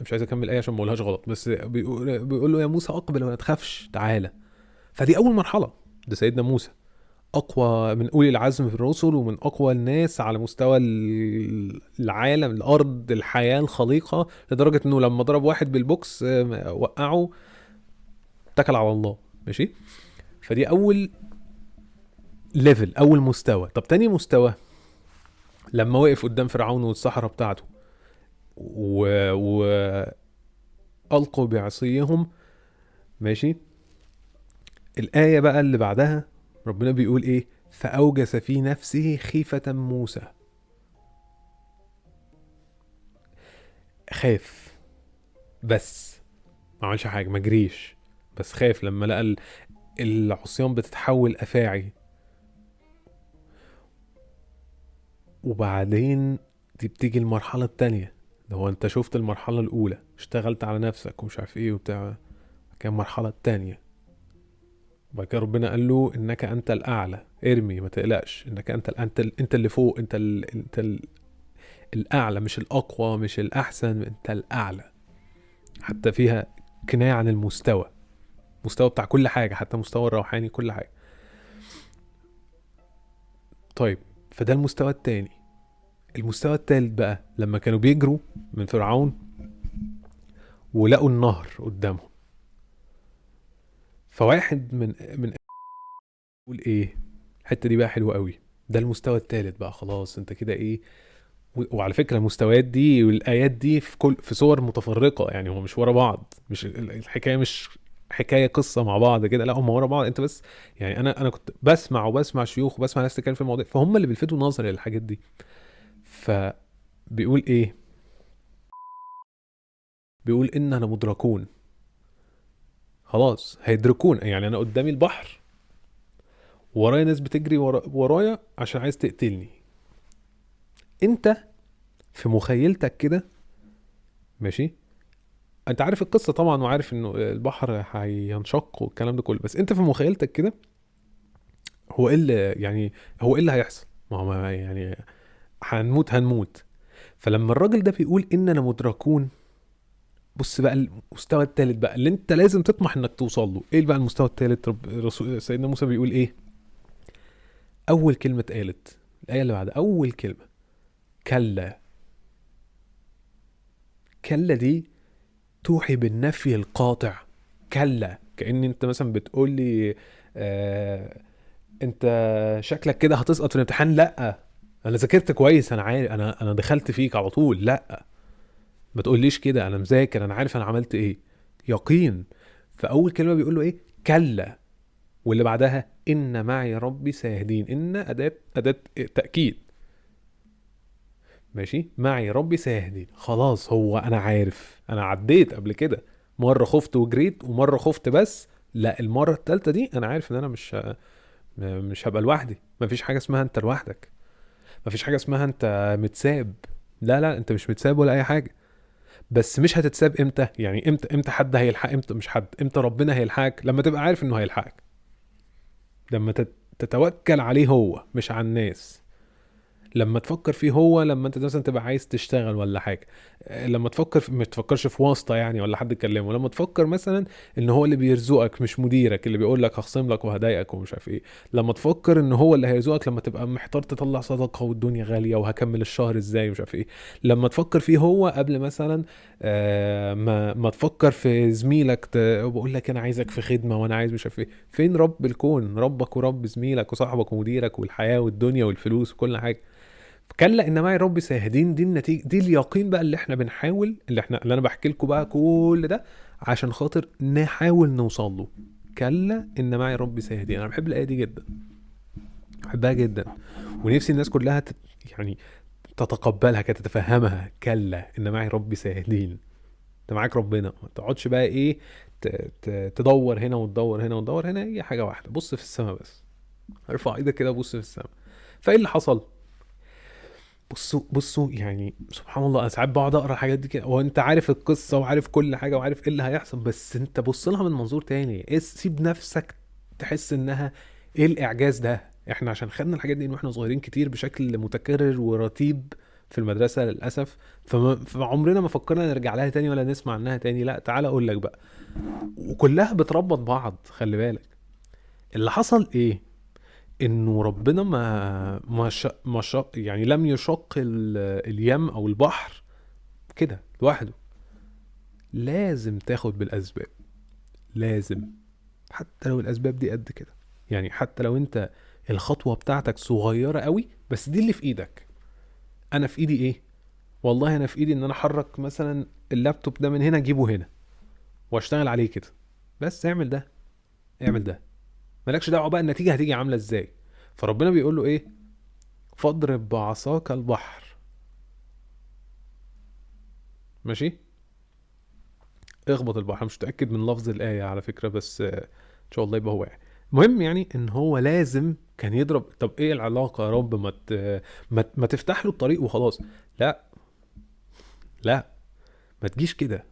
Speaker 1: مش عايز أكمل الآية عشان ما أقولهاش غلط، بس بيقول له يا موسى أقبل ولا تخافش، تعالى. فدي أول مرحلة، ده سيدنا موسى أقوى من أولي العزم في الرسل، ومن أقوى الناس على مستوى العالم، الأرض، الحياة، الخليقة، لدرجة إنه لما ضرب واحد بالبوكس وقعه، اتكل على الله، ماشي. فدي أول level، اول مستوى. طب تاني مستوى لما وقف قدام فرعون والسحرة بتاعته و القوا بعصيهم ماشي. الآية بقى اللي بعدها ربنا بيقول ايه؟ فأوجس في نفسه خيفة موسى. خاف بس ما عملش حاجة، ما جريش، بس خاف لما لقى العصيان بتتحول أفاعي. وبعدين دي بتيجي المرحلة التانية، ده هو انت شفت المرحلة الأولى اشتغلت على نفسك ومش عارف ايه وبتاع، كان المرحلة التانية. وبعد كده ربنا قال له انك انت الاعلى، ارمي ما تقلقش، انك انت اللي فوق، انت الاعلى، مش الاقوى، مش الاحسن، انت الاعلى. حتى فيها كناية عن المستوى، مستوى بتاع كل حاجة، حتى مستوى الروحاني، كل حاجة. طيب فده المستوى التاني. المستوى التالت بقى لما كانوا بيجروا من فرعون ولقوا النهر قدامهم، فواحد من يقول ايه؟ الحتة دي بقى حلوة قوي. ده المستوى التالت بقى، خلاص انت كده ايه. وعلى فكرة المستويات دي والآيات دي في صور متفرقة، يعني هو مش ورا بعض، مش الحكاية مش حكاية قصة مع بعض كده، لا هم ورا بعض. انت بس يعني انا كنت بسمع وبسمع شيوخ وبسمع ناس تتكلم في المواضيع، فهم اللي بيلفتوا نظري للحاجات دي. فبيقول ايه؟ بيقول إننا لمدركون. خلاص هيدركون، يعني انا قدامي البحر، ورايا ناس بتجري ورايا عشان عايز تقتلني. انت في مخيلتك كده ماشي، انت عارف القصة طبعا وعارف انه البحر هينشق والكلام ده كله، بس انت في مخيلتك كده هو ايه اللي يعني هو ايه اللي هيحصل؟ ما هو يعني هنموت. فلما الراجل ده بيقول اننا مدركون، بص بقى المستوى الثالث بقى اللي انت لازم تطمح انك توصل له. ايه بقى المستوى الثالث؟ رب سيدنا موسى بيقول ايه؟ اول كلمة اتقالت الآية اللي بعدها، اول كلمة كلا. كلا دي توحي بالنفي القاطع. كلا كأن انت مثلا بتقول لي انت شكلك كده هتسقط في الامتحان، لا انا ذاكرت كويس، انا عارف، انا دخلت فيك على طول، لا ما تقوليش كده، انا مذاكر، انا عارف انا عملت ايه، يقين. فاول كلمة بيقول له ايه؟ كلا. واللي بعدها ان معي ربي سيهدين. ان اداه تاكيد، ماشي، معي ربي سيهدين. خلاص هو انا عارف، انا عديت قبل كده، مرة خفت وجريت ومرة خفت بس، لا المرة الثالثة دي انا عارف ان انا مش هبقى لوحدي. مفيش حاجة اسمها انت لوحدك، مفيش حاجة اسمها انت متساب، لا لا انت مش متساب ولا اي حاجة. بس مش هتتساب امتى؟ يعني امتى حد هيلحق؟ امتى مش حد، امتى ربنا هيلحقك؟ لما تبقى عارف انه هيلحقك، لما تتوكل عليه هو مش على الناس، لما تفكر فيه هو، لما انت مثلا تبقى عايز تشتغل ولا حاجة، لما تفكر ما تفكرش في واسطه يعني ولا حد يكلمه، لما تفكر مثلا ان هو اللي بيرزقك مش مديرك اللي بيقول لك هخصم لك وهضايقك ومش عارف ايه، لما تفكر ان هو اللي هيرزقك، لما تبقى محتار تطلع صدقه والدنيا غالية وهكمل الشهر ازاي ومش عارف ايه، لما تفكر فيه هو قبل مثلا ما تفكر في زميلك بقول لك انا عايزك في خدمة وانا عايز مش عارف ايه. فين رب الكون؟ ربك ورب زميلك وصاحبك ومديرك والحياة والدنيا والفلوس وكل حاجة. كلا ان معي ربي سيهدين. دي النتيجة، دي اليقين بقى اللي احنا بنحاول، اللي انا بحكي لكم بقى كل ده عشان خاطر نحاول نوصل له. كلا ان معي ربي سيهدين. انا بحب الايه دي جدا، بحبها جدا، ونفسي الناس كلها يعني تتقبلها كده، تتفهمها. كلا ان معي ربي سيهدين. انت معاك ربنا، ما تقعدش بقى ايه تدور هنا وتدور هنا وتدور هنا، هي حاجة واحدة، بص في السماء بس، ارفع ايدك كده بص في السماء. فايه اللي حصل؟ بصوا يعني سبحان الله، انا ساعات بقعد اقرا الحاجات دي كده وانت عارف القصة وعارف كل حاجة وعارف ايه اللي هيحصل، بس انت بص لها من منظور تاني، ايه سيب نفسك تحس انها ايه الاعجاز ده. احنا عشان خدنا الحاجات دي واحنا صغيرين كتير بشكل متكرر ورتيب في المدرسة للاسف، فعمرنا ما فكرنا نرجع لها تاني ولا نسمع عنها تاني. لا تعال اقول لك بقى، وكلها بتربط بعض، خلي بالك. اللي حصل ايه؟ انه ربنا ما ما شق، يعني لم يشق اليم او البحر كده لوحده. لازم تاخد بالاسباب، لازم، حتى لو الاسباب دي قد كده، يعني حتى لو انت الخطوة بتاعتك صغيرة قوي، بس دي اللي في ايدك. انا في ايدي ايه؟ والله انا في ايدي ان انا احرك مثلا اللابتوب ده من هنا اجيبه هنا واشتغل عليه كده، بس اعمل ده، اعمل ده، مالكش دعوه بقى النتيجة هتيجي عامله ازاي. فربنا بيقول له ايه؟ فاضرب بعصاك البحر. ماشي، اخبط البحر. مش متاكد من لفظ الايه على فكرة، بس ان شاء الله يبقى هو يعني. المهم يعني ان هو لازم كان يضرب. طب ايه العلاقة يا رب؟ ما تفتح له الطريق وخلاص. لا لا، ما تجيش كده.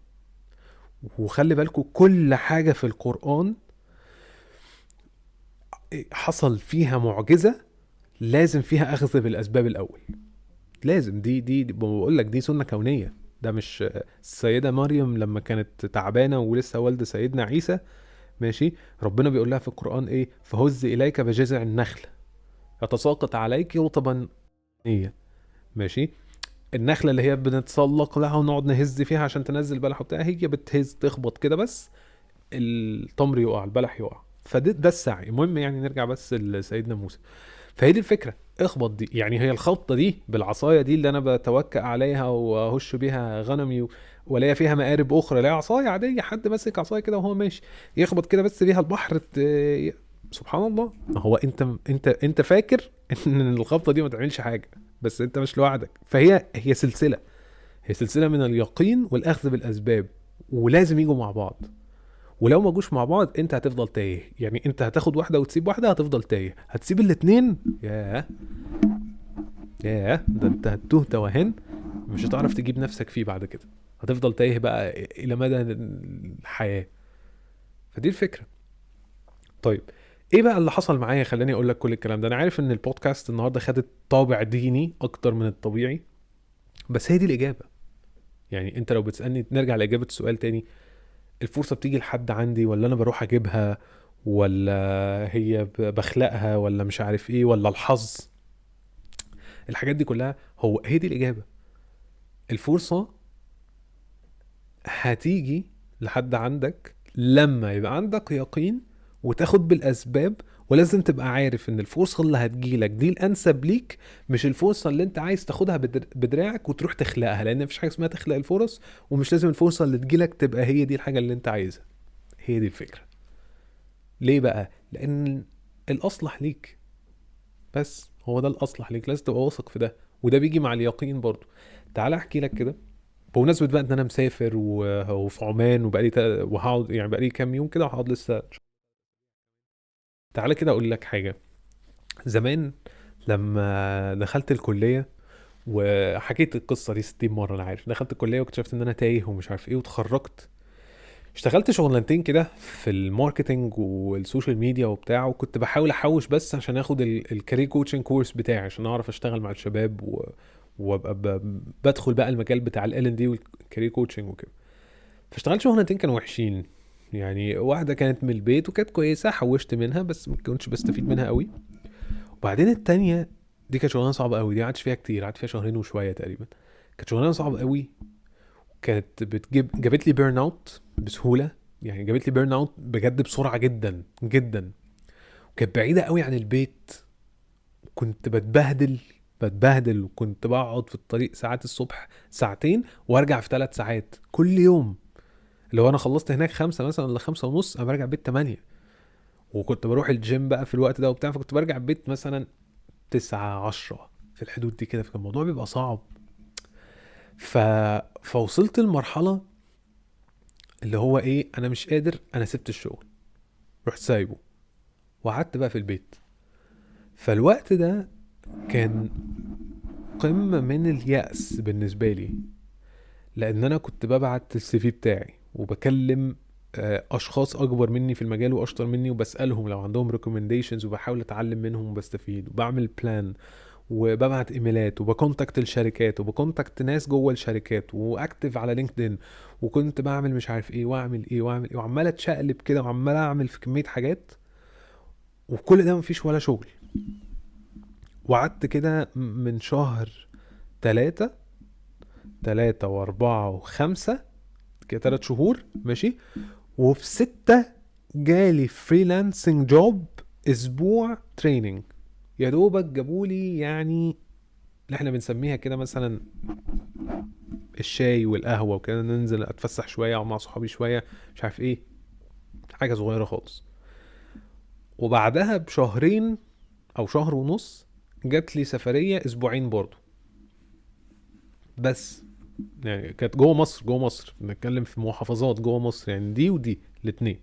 Speaker 1: وخلي بالكم كل حاجة في القران حصل فيها معجزه لازم فيها اخذ بالاسباب الاول، لازم. دي بقول لك دي سنة كونية. ده مش السيدة مريم لما كانت تعبانة ولسه والده سيدنا عيسى، ماشي، ربنا بيقول لها في القران ايه؟ فهز اليك بجذع النخل يتساقط عليك رطبا نيا. ماشي، النخلة اللي هي بنتسلق لها ونقعد نهز فيها عشان تنزل بلح وبتاع، هي بتهز تخبط كده بس التمر يقع، البلح يقع. فده ده السعي. المهم يعني نرجع بس لسيدنا موسى. فهي دي الفكرة، اخبط دي، يعني هي الخبطه دي بالعصايه دي اللي انا بتوكأ عليها واهش بيها غنمي ولا فيها مقارب اخرى، لا عصاية عادية، حد ماسك عصاية كده وهو ماشي يخبط كده بس بيها البحر. سبحان الله، ما هو انت فاكر ان الخبطه دي ما تعملش حاجة، بس انت مش لوحدك. فهي هي سلسلة، هي سلسلة من اليقين والاخذ بالاسباب، ولازم يجوا مع بعض. ولو ما جوش مع بعض انت هتفضل تايه. يعني انت هتاخد واحدة وتسيب واحدة، هتفضل تايه. هتسيب الاتنين، ياه ياه، ده انت هتتوه توهان مش هتعرف تجيب نفسك فيه بعد كده، هتفضل تايه بقى الى مدى الحياة. فدي الفكرة. طيب ايه بقى اللي حصل معايا خلاني اقول لك كل الكلام ده؟ انا عارف ان البودكاست النهارده خدت طابع ديني اكتر من الطبيعي، بس هي دي الاجابة. يعني انت لو بتسالني، نرجع لاجابة السؤال تاني، الفرصة بتيجي لحد عندي ولا انا بروح اجيبها، ولا هي بخلقها، ولا مش عارف ايه، ولا الحظ، الحاجات دي كلها، هو هي دي الاجابة. الفرصة هتيجي لحد عندك لما يبقى عندك يقين وتاخد بالاسباب، ولازم تبقى عارف ان الفرصة اللي هتجيلك دي الانسب ليك، مش الفرصة اللي انت عايز تاخدها بدراعك وتروح تخلقها، لان مفيش حاجة اسمها تخلق الفرص، ومش لازم الفرصة اللي تجيلك تبقى هي دي الحاجة اللي انت عايزها. هي دي الفكرة. ليه بقى؟ لان الاصلح ليك، بس هو ده الاصلح ليك، لازم تبقى واثق في ده، وده بيجي مع اليقين برضو. تعال احكي لك كده بمناسبة بقى ان انا مسافر وفي عمان وبقالي وهقعد يعني بقالي كام يوم كده وهقعد لسه. تعالى كده اقول لك حاجة. زمان لما دخلت الكلية، وحكيت القصة دي 60 مرة انا عارف، دخلت الكلية واكتشفت ان انا تايه ومش عارف ايه، وتخرجت اشتغلت شغلانتين كده في ال marketing وال social media وبتاع، وكنت بحاول احوش بس عشان اخد ال career coaching course بتاعي عشان اعرف اشتغل مع الشباب وابقى بدخل بقى المجال بتاع L&D وال career coaching وكده. فاشتغلت شغلانتين كانوا وحشين يعني، واحدة كانت من البيت وكانت كويسة حوشت منها بس ما كنتش بستفيد منها قوي، وبعدين التانية دي كانت شغلانة صعبة قوي، دي قعدت فيها كتير، قعدت فيها شهرين وشوية تقريبا. كانت شغلانة صعبة قوي، كانت جابت لي burn out بسهولة، يعني جابت لي burn out بجد بسرعة جدا جدا، وكانت بعيدة قوي عن البيت، كنت بتبهدل، وكنت بقعد في الطريق ساعات الصبح ساعتين وارجع في 3 ساعات كل يوم. لو انا خلصت هناك 5 مثلا ولا 5:30، انا برجع البيت 8، وكنت بروح الجيم بقى في الوقت ده وبتاع، فكنت برجع البيت مثلا 9 10 في الحدود دي كده، فكان الموضوع بيبقى صعب. فوصلت المرحلة اللي هو ايه، انا مش قادر، انا سبت الشغل، رحت سايبه وقعدت بقى في البيت. فالوقت ده كان قمة من اليأس بالنسبة لي، لان انا كنت ببعت ال CV بتاعي وبكلم اشخاص اكبر مني في المجال واشطر مني، وبسألهم لو عندهم recommendations، وبحاول اتعلم منهم وبستفيد، وبعمل plan، وببعت ايميلات، وب contact الشركات، وب contact ناس جوه الشركات، و active على LinkedIn، وكنت بعمل مش عارف ايه واعمل ايه واعمل ايه، وعمال اتشقلب كده وعمال اعمل في كمية حاجات، وكل ده مفيش ولا شغل. وقعدت كده من شهر 3 و4 و5 كده، 3 شهور ماشي. وفي 6 جالي freelancing job اسبوع training، يا دوبك جابولي يعني اللي احنا بنسميها كده مثلا الشاي والقهوة وكده، ننزل اتفسح شوية او مع صحابي شوية مش عارف ايه، حاجة صغيرة خالص. وبعدها بشهرين او شهر ونص جات لي سفرية اسبوعين برضو، بس يعني كانت جوه مصر، جوه مصر بنتكلم في محافظات جوه مصر يعني، دي ودي الاتنين.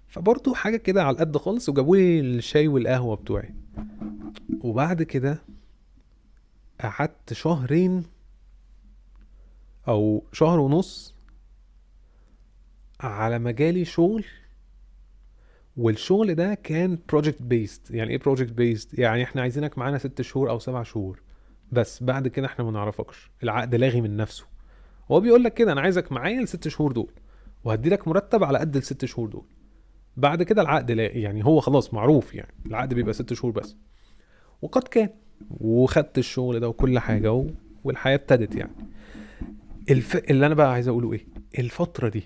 Speaker 1: فبرضو حاجة كده على القد خالص، وجابوا لي الشاي والقهوة بتوعي. وبعد كده قعدت شهرين او شهر ونص على مجالي شغل، والشغل ده كان project based. يعني ايه project based؟ يعني احنا عايزينك معانا 6 شهور او 7 شهور بس، بعد كده احنا ما نعرفكش، العقد لاغي من نفسه. هو بيقول لك كده انا عايزك معايا ال6 شهور دول، وهدي لك مرتب على قد ال6 شهور دول، بعد كده العقد لاغي، يعني هو خلاص معروف، يعني العقد بيبقى 6 شهور بس. وقد كان، وخدت الشغل ده وكل حاجة والحياة ابتدت. يعني اللي انا بقى عايز اقوله ايه، الفترة دي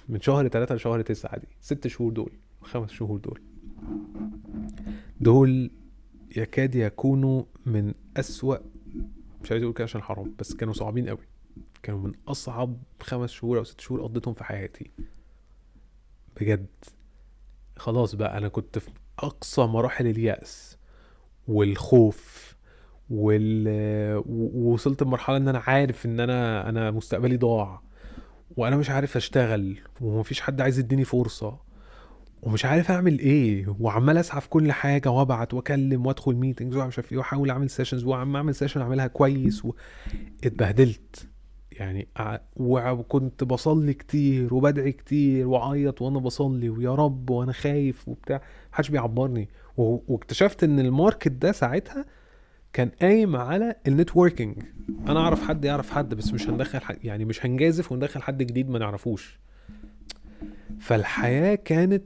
Speaker 1: من شهر 3 لشهر 9 دي، 6 شهور دول، 5 شهور دول يكاد يكونوا من أسوأ، مش عايز اقول كده عشان حرام، بس كانوا صعبين قوي، كانوا من اصعب 5 شهور او 6 شهور قضيتهم في حياتي بجد. خلاص بقى انا كنت في اقصى مراحل اليأس والخوف ووصلت لمرحلة ان انا عارف ان انا مستقبلي ضاع، وانا مش عارف اشتغل، ومفيش حد عايز يديني فرصة، ومش عارف اعمل ايه، وعمال اسعى في كل حاجة، وابعت واكلم وادخل meetings ومش عارف ايه، واحاول اعمل sessions، وعم اعمل session اعملها كويس اتبهدلت يعني. وكنت بصلي كتير وبدعي كتير وعيط وانا بصلي ويا رب وانا خايف وبتاع، محدش بيعبرني. واكتشفت ان ال market ده ساعتها كان قايم على ال networking، انا اعرف حد يعرف حد، بس مش هندخل حد، يعني مش هنجازف وندخل حد جديد ما نعرفوش. فالحياة كانت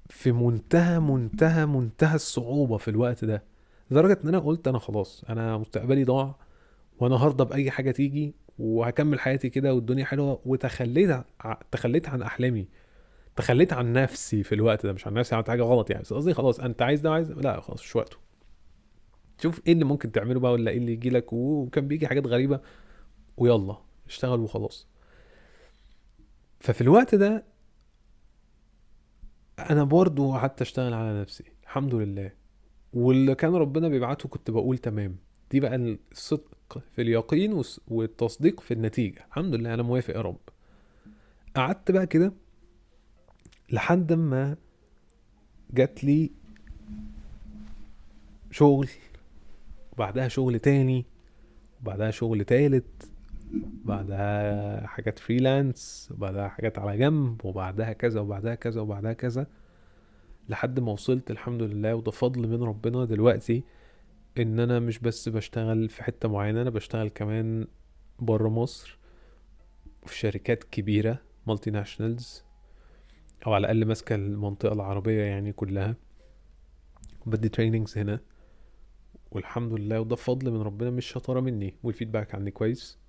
Speaker 1: في منتهى منتهى منتهى الصعوبة في الوقت ده، لدرجة ان انا قلت انا خلاص، انا مستقبلي ضاع، وانا هرضى بأي حاجة تيجي، وهكمل حياتي كده والدنيا حلوة. وتخليت تخليت عن احلامي، تخليت عن نفسي في الوقت ده، مش عن نفسي عملت حاجة غلط يعني، بس قصدي خلاص انت عايز ده عايز، لا خلاص مش وقته، شوف ايه اللي ممكن تعمله بقى، ولا ايه اللي يجي لك. وكان بيجي حاجات غريبة، ويلا اشتغل وخلاص. ففي الوقت ده انا برضو قعدت اشتغل على نفسي الحمد لله، واللي كان ربنا بيبعته كنت بقول تمام. دي بقى الصدق في اليقين والتصديق في النتيجة، الحمد لله انا موافق يا رب. قعدت بقى كده لحد ما جات لي شغل، وبعدها شغل تاني، وبعدها شغل تالت، وبعدها حاجات freelance، وبعدها حاجات على جنب، وبعدها كذا وبعدها كذا وبعدها كذا، لحد ما وصلت الحمد لله، وده فضل من ربنا دلوقتي، ان انا مش بس بشتغل في حتة معينة، انا بشتغل كمان برا مصر في شركات كبيرة multinationals، او على الاقل ماسكة المنطقة العربية يعني كلها، بدي trainings هنا، والحمد لله، وده فضل من ربنا مش شطارة مني، وال feedback عني كويس،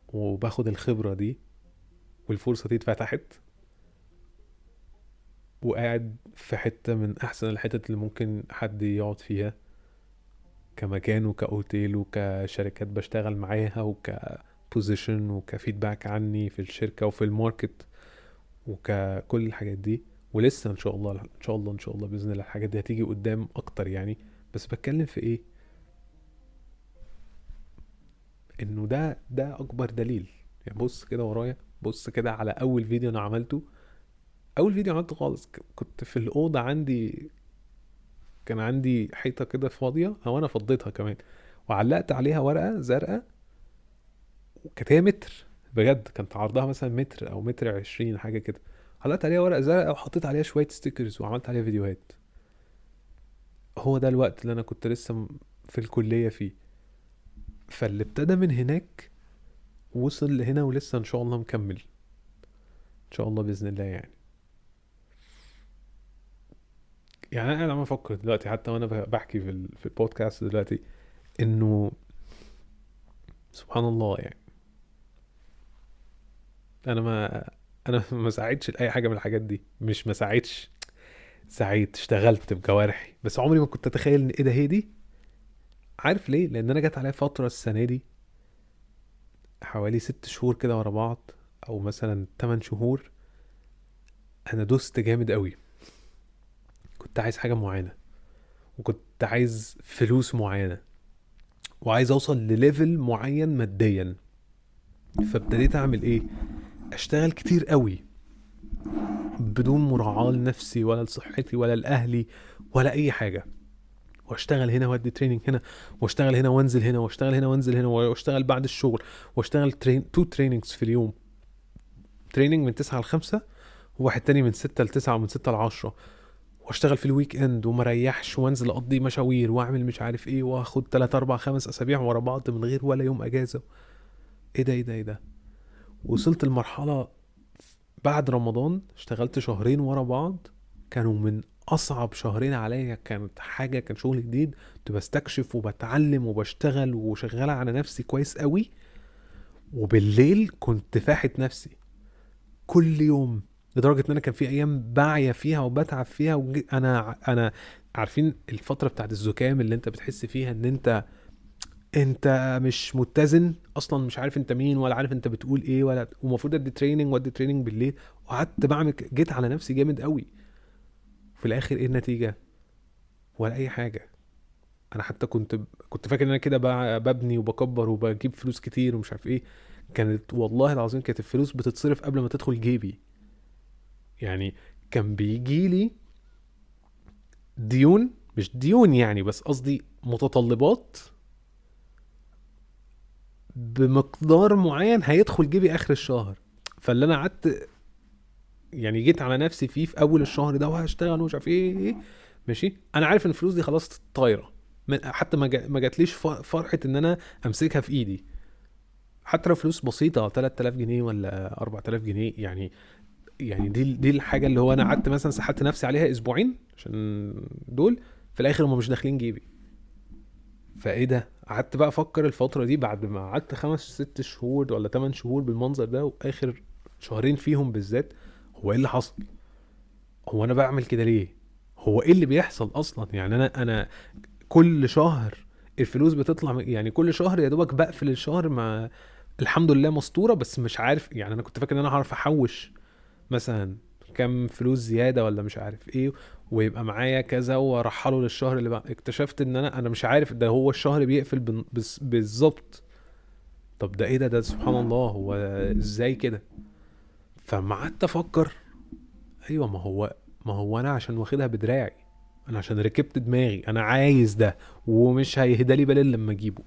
Speaker 1: وباخد الخبرة دي، والفرصة دي اتفتحت، وقاعد في حتة من احسن الحتت اللي ممكن حد يقعد فيها، كمكان وكأوتيل وكشركات بشتغل معاها، وك position وك feedback عني في الشركة وفي ال market وككل الحاجات دي. ولسه ان شاء الله ان شاء الله ان شاء الله بإذن الله الحاجات دي هتيجي قدام اكتر يعني. بس بتكلم في ايه، انه ده اكبر دليل يعني. بص كده ورايا، بص كده على اول فيديو انا عملته، اول فيديو عملته خالص كنت في الاوضة عندي، كان عندي حيطة كده فاضية، او انا فضيتها كمان، وعلقت عليها ورقة زرقاء، وكانت هي متر بجد، كانت عرضها مثلا متر او متر 20 حاجة كده، علقت عليها ورقة زرقاء وحطيت عليها شوية stickers وعملت عليها فيديوهات. هو ده الوقت اللي انا كنت لسه في الكلية فيه. فاللي ابتدى من هناك وصل لهنا، ولسه ان شاء الله مكمل ان شاء الله باذن الله. يعني انا عم افكر دلوقتي حتى وانا بحكي في البودكاست دلوقتي، انه سبحان الله، يعني انا ما ساعدتش لاي حاجة من الحاجات دي، مش ما ساعدتش، سعيت، اشتغلت بجوارحي، بس عمري ما كنت اتخيل ان ايه ده هي دي. عارف ليه؟ لان انا جت عليا فترة السنة دي حوالي 6 شهور كده ورا بعض، او مثلا 8 شهور، انا دوست جامد قوي، كنت عايز حاجة معينة وكنت عايز فلوس معينة وعايز اوصل ل level معين ماديا. فابتديت اعمل ايه؟ اشتغل كتير قوي بدون مراعاة لنفسي ولا لصحتي ولا لأهلي ولا اي حاجة، واشتغل هنا وادي training هنا، واشتغل هنا وانزل هنا، واشتغل هنا وانزل هنا، واشتغل بعد الشغل، واشتغل 2 trainings في اليوم، training من 9 ل 5 وواحد تاني من 6 ل 9 ومن 6 ل 10، واشتغل في ال weekend ومريحش، وانزل اقضي مشاوير واعمل مش عارف ايه، واخد 3 4 5 اسابيع ورا بعض من غير ولا يوم اجازة. ايه ده ايه ده ايه ده؟ وصلت لمرحلة بعد رمضان اشتغلت شهرين ورا بعض، كانوا من اصعب شهرين عليا. كانت حاجة، كان شغل جديد، كنت بستكشف وبتعلم وبشتغل وشغالة على نفسي كويس قوي، وبالليل كنت فاحت نفسي كل يوم، لدرجة ان انا كان في ايام باعية فيها وبتعب فيها. انا عارفين الفترة بتاعت الزكام اللي انت بتحس فيها ان انت مش متزن اصلا، مش عارف انت مين ولا عارف انت بتقول ايه ولا، ومفروض ادي training وادي training بالليل، وقعدت بعمل، جيت على نفسي جامد قوي. في الاخر ايه النتيجة؟ ولا اي حاجة. انا حتى كنت فاكر ان انا كده ببني وبكبر وبجيب فلوس كتير ومش عارف ايه. كانت والله العظيم كانت الفلوس بتتصرف قبل ما تدخل جيبي. يعني كان بيجي لي ديون، مش ديون يعني، بس قصدي متطلبات بمقدار معين هيدخل جيبي اخر الشهر. فاللي انا قعدت يعني جيت على نفسي فيه في اول الشهر ده، وهشتغل ومش عارف ايه ماشي، انا عارف ان الفلوس دي خلاص طايره، حتى ما جاتليش فرحه ان انا امسكها في ايدي، حتى لو فلوس بسيطة 3000 جنيه ولا 4000 جنيه. يعني دي الحاجة اللي هو انا قعدت مثلا سحبت نفسي عليها اسبوعين عشان دول، في الاخر هم مش داخلين جيبي. فايه ده؟ قعدت بقى افكر الفترة دي بعد ما قعدت 5 6 شهور ولا 8 شهور بالمنظر ده، واخر شهرين فيهم بالذات، هو ايه اللي حصل؟ هو انا بعمل كده ليه؟ هو ايه اللي بيحصل اصلا؟ يعني انا كل شهر الفلوس بتطلع، يعني كل شهر يا دوبك بقفل الشهر مع الحمد لله مستورة، بس مش عارف. يعني انا كنت فاكر ان انا هعرف احوش مثلا كام فلوس زيادة ولا مش عارف ايه، ويبقى معايا كذا وارحله للشهر اللي بعد. اكتشفت ان انا مش عارف، ده هو الشهر بيقفل بالظبط. طب ده ايه ده؟ ده سبحان الله، هو ازاي كده؟ فما قعدت افكر، ايوه ما هو انا عشان واخدها بدراعي، انا عشان ركبت دماغي، انا عايز ده ومش هيهدى لي بالي لما اجيبه.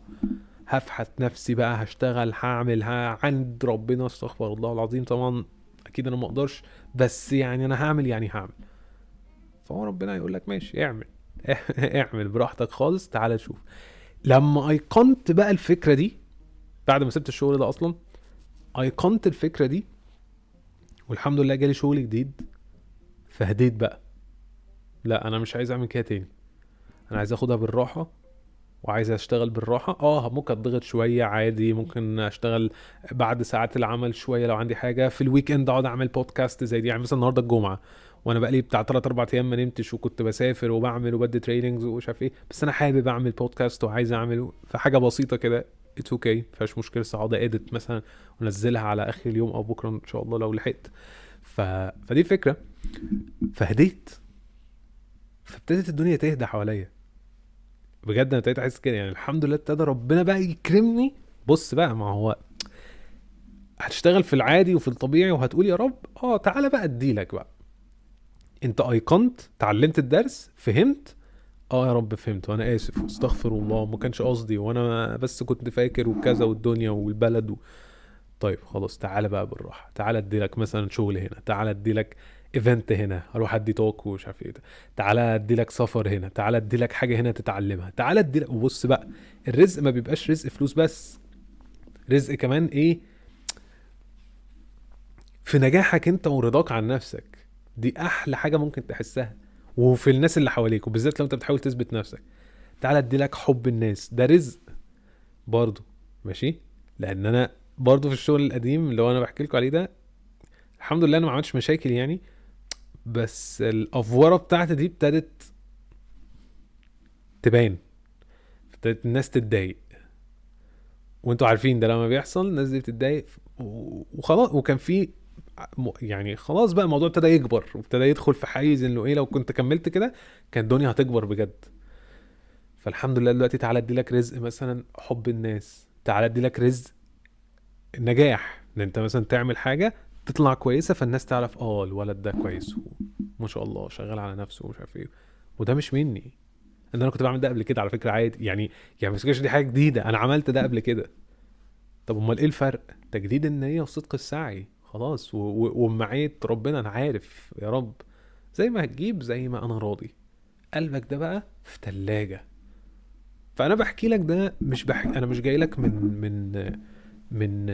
Speaker 1: هفحت نفسي بقى، هشتغل، هعمل، عند ربنا، استغفر الله العظيم. طبعا اكيد انا ما اقدرش، بس يعني انا هعمل، يعني هعمل. فهو ربنا يقول لك ماشي اعمل اعمل براحتك خالص، تعالى شوف. لما ايقنت بقى الفكرة دي بعد ما سبت الشغل ده اصلا، ايقنت الفكرة دي والحمد لله جالي شغل جديد، فهديت بقى، لا انا مش عايز اعمل كده تاني، انا عايز اخدها بالراحة وعايز اشتغل بالراحة. ممكن اتضغط شوية عادي، ممكن اشتغل بعد ساعات العمل شوية لو عندي حاجة، في ال weekend اقعد اعمل بودكاست زي دي. يعني مثلا النهارده الجمعة وانا بقالي بتاع 3-4 ايام ما نمتش، وكنت بسافر وبعمل وبدي trainings ومش عارف ايه، بس انا حابب اعمل بودكاست وعايز اعمله، فحاجه بسيطة كده it's okay، مفيهاش مشكلة. اقعد edit مثلا ونزلها على اخر اليوم او بكره ان شاء الله لو لحقت. فدي فكرة. فهديت، فابتدت الدنيا تهدى حواليا بجد. انا ابتديت احس كده، يعني الحمد لله ابتدى ربنا بقى يكرمني. بص بقى، ما هو هتشتغل في العادي وفي الطبيعي وهتقول يا رب تعالى بقى اديلك بقى، انت ايقنت، تعلمت الدرس، فهمت، يا رب فهمت، وانا اسف واستغفر الله ما كانش قصدي، وانا بس كنت فاكر وكذا، والدنيا والبلد طيب خلاص تعالى بقى بالراحة، تعالى اديلك مثلا شغل هنا، تعالى اديلك event هنا، اروح ادي talk ومش عارف ايه ده، تعالى اديلك سفر هنا، تعالى اديلك حاجة هنا تتعلمها، تعالى اديلك. وبص بقى، الرزق ما بيبقاش رزق فلوس بس، رزق كمان ايه في نجاحك انت ورضاك عن نفسك. دي احلى حاجة ممكن تحسها، وفي الناس اللي حواليك، وبالذات لو انت بتحاول تثبت نفسك. تعالى اديلك حب الناس، ده رزق برضو ماشي. لان انا برضو في الشغل القديم اللي هو انا بحكي لكم عليه ده، الحمد لله انا ما عملتش مشاكل يعني، بس الافوره بتاعتي دي ابتدت تبان، ابتدت الناس تتضايق، وانتوا عارفين ده لما بيحصل الناس دي بتتضايق وخلاص. وكان في يعني خلاص بقى الموضوع ابتدى يكبر وابتدى يدخل في حيز انه ايه، لو كنت كملت كده كان الدنيا هتكبر بجد. فالحمد لله دلوقتي تعالى ادي لك رزق مثلا حب الناس، تعالى ادي لك رزق النجاح، ان انت مثلا تعمل حاجة تطلع كويسة فالناس تعرف الولد ده كويس وما شاء الله شغال على نفسه ومش عارف ايه. وده مش مني، ان انا كنت بعمل ده قبل كده على فكرة عادي، يعني مش دي حاجة جديدة، انا عملت ده قبل كده. طب امال ايه الفرق؟ تجديد النية وصدق السعي خلاص، ومعية ربنا. انا عارف يا رب زي ما هتجيب زي ما انا راضي. قلبك ده بقى في تلاجة. فانا بحكي لك ده مش بحكي، انا مش جاي لك من من من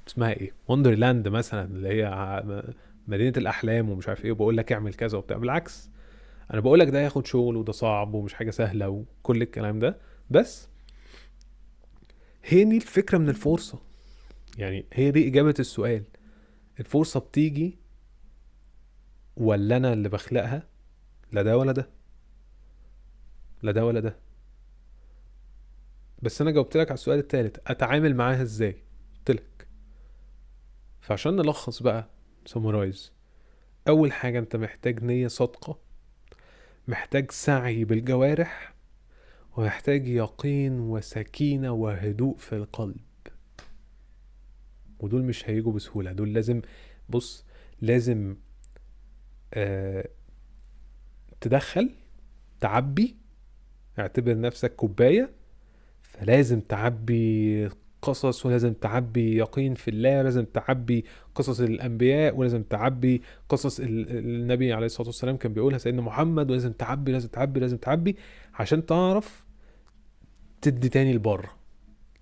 Speaker 1: اسمها ايه، وندرلاند مثلا اللي هي مدينة الاحلام ومش عارف ايه، وبقول لك اعمل كذا وبتاع. بالعكس انا بقول لك ده هياخد شغل وده صعب ومش حاجة سهلة وكل الكلام ده، بس هي دي الفكرة من الفرصة. يعني هي دي اجابة السؤال، الفرصة بتيجي ولا انا اللي بخلقها؟ لا ده ولا ده، لا ده ولا ده. بس انا جاوبت لك على السؤال الثالث، اتعامل معاها ازاي؟ قلت لك. فعشان نلخص بقى، summarize، اول حاجة انت محتاج نية صادقة، محتاج سعي بالجوارح، ومحتاج يقين وسكينة وهدوء في القلب. ودول مش هيجوا بسهولة، دول لازم، بص لازم تدخل تعبي، اعتبر نفسك كوباية، فلازم تعبي قصص، ولازم تعبي يقين في الله، ولازم تعبي قصص الأنبياء، ولازم تعبي قصص النبي عليه الصلاة والسلام كان بيقولها سيدنا محمد، ولازم تعبي لازم تعبي لازم تعبي عشان تعرف تدي تاني لبره.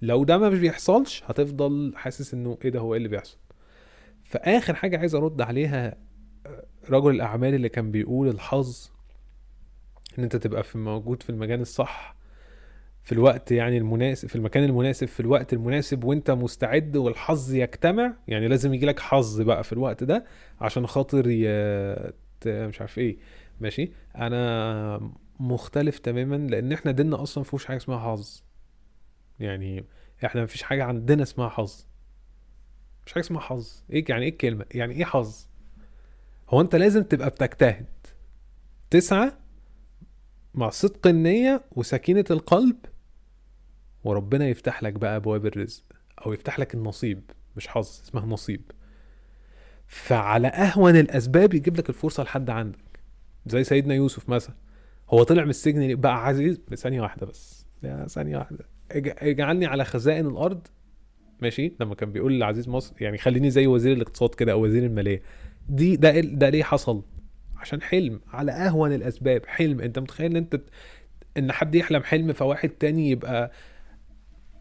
Speaker 1: لو ده ما بيحصلش هتفضل حاسس انه ايه ده، هو ايه اللي بيحصل. فآخر حاجة عايز ارد عليها رجل الأعمال اللي كان بيقول الحظ ان انت تبقى في موجود في المكان الصح في الوقت يعني المناسب، في المكان المناسب في الوقت المناسب، وانت مستعد، والحظ يجتمع. يعني لازم يجي لك حظ بقى في الوقت ده عشان خاطر مش عارف ايه. ماشي، انا مختلف تماما، لان احنا ديننا اصلا مفيهوش حاجة اسمها حظ. يعني احنا مفيش حاجة عندنا اسمها حظ، مش حاجة اسمها حظ. ايه يعني ايه الكلمة؟ يعني ايه حظ؟ هو انت لازم تبقى بتجتهد، تسعى مع صدق النية وسكينة القلب، وربنا يفتح لك بقى ابواب الرزق، او يفتح لك النصيب. مش حظ، اسمها نصيب. فعلى اهون الاسباب يجيب لك الفرصة لحد عندك، زي سيدنا يوسف مثلا، هو طلع من السجن بقى عزيز. ثانية واحدة بس، يا ثانية واحدة، اجعلني على خزائن الارض. ماشي، لما كان بيقول لعزيز مصر يعني خليني زي وزير الاقتصاد كده او وزير المالية، دي ده ليه حصل؟ عشان حلم، على اهون الاسباب حلم. انت متخيل ان انت ان حد يحلم حلم فواحد تاني يبقى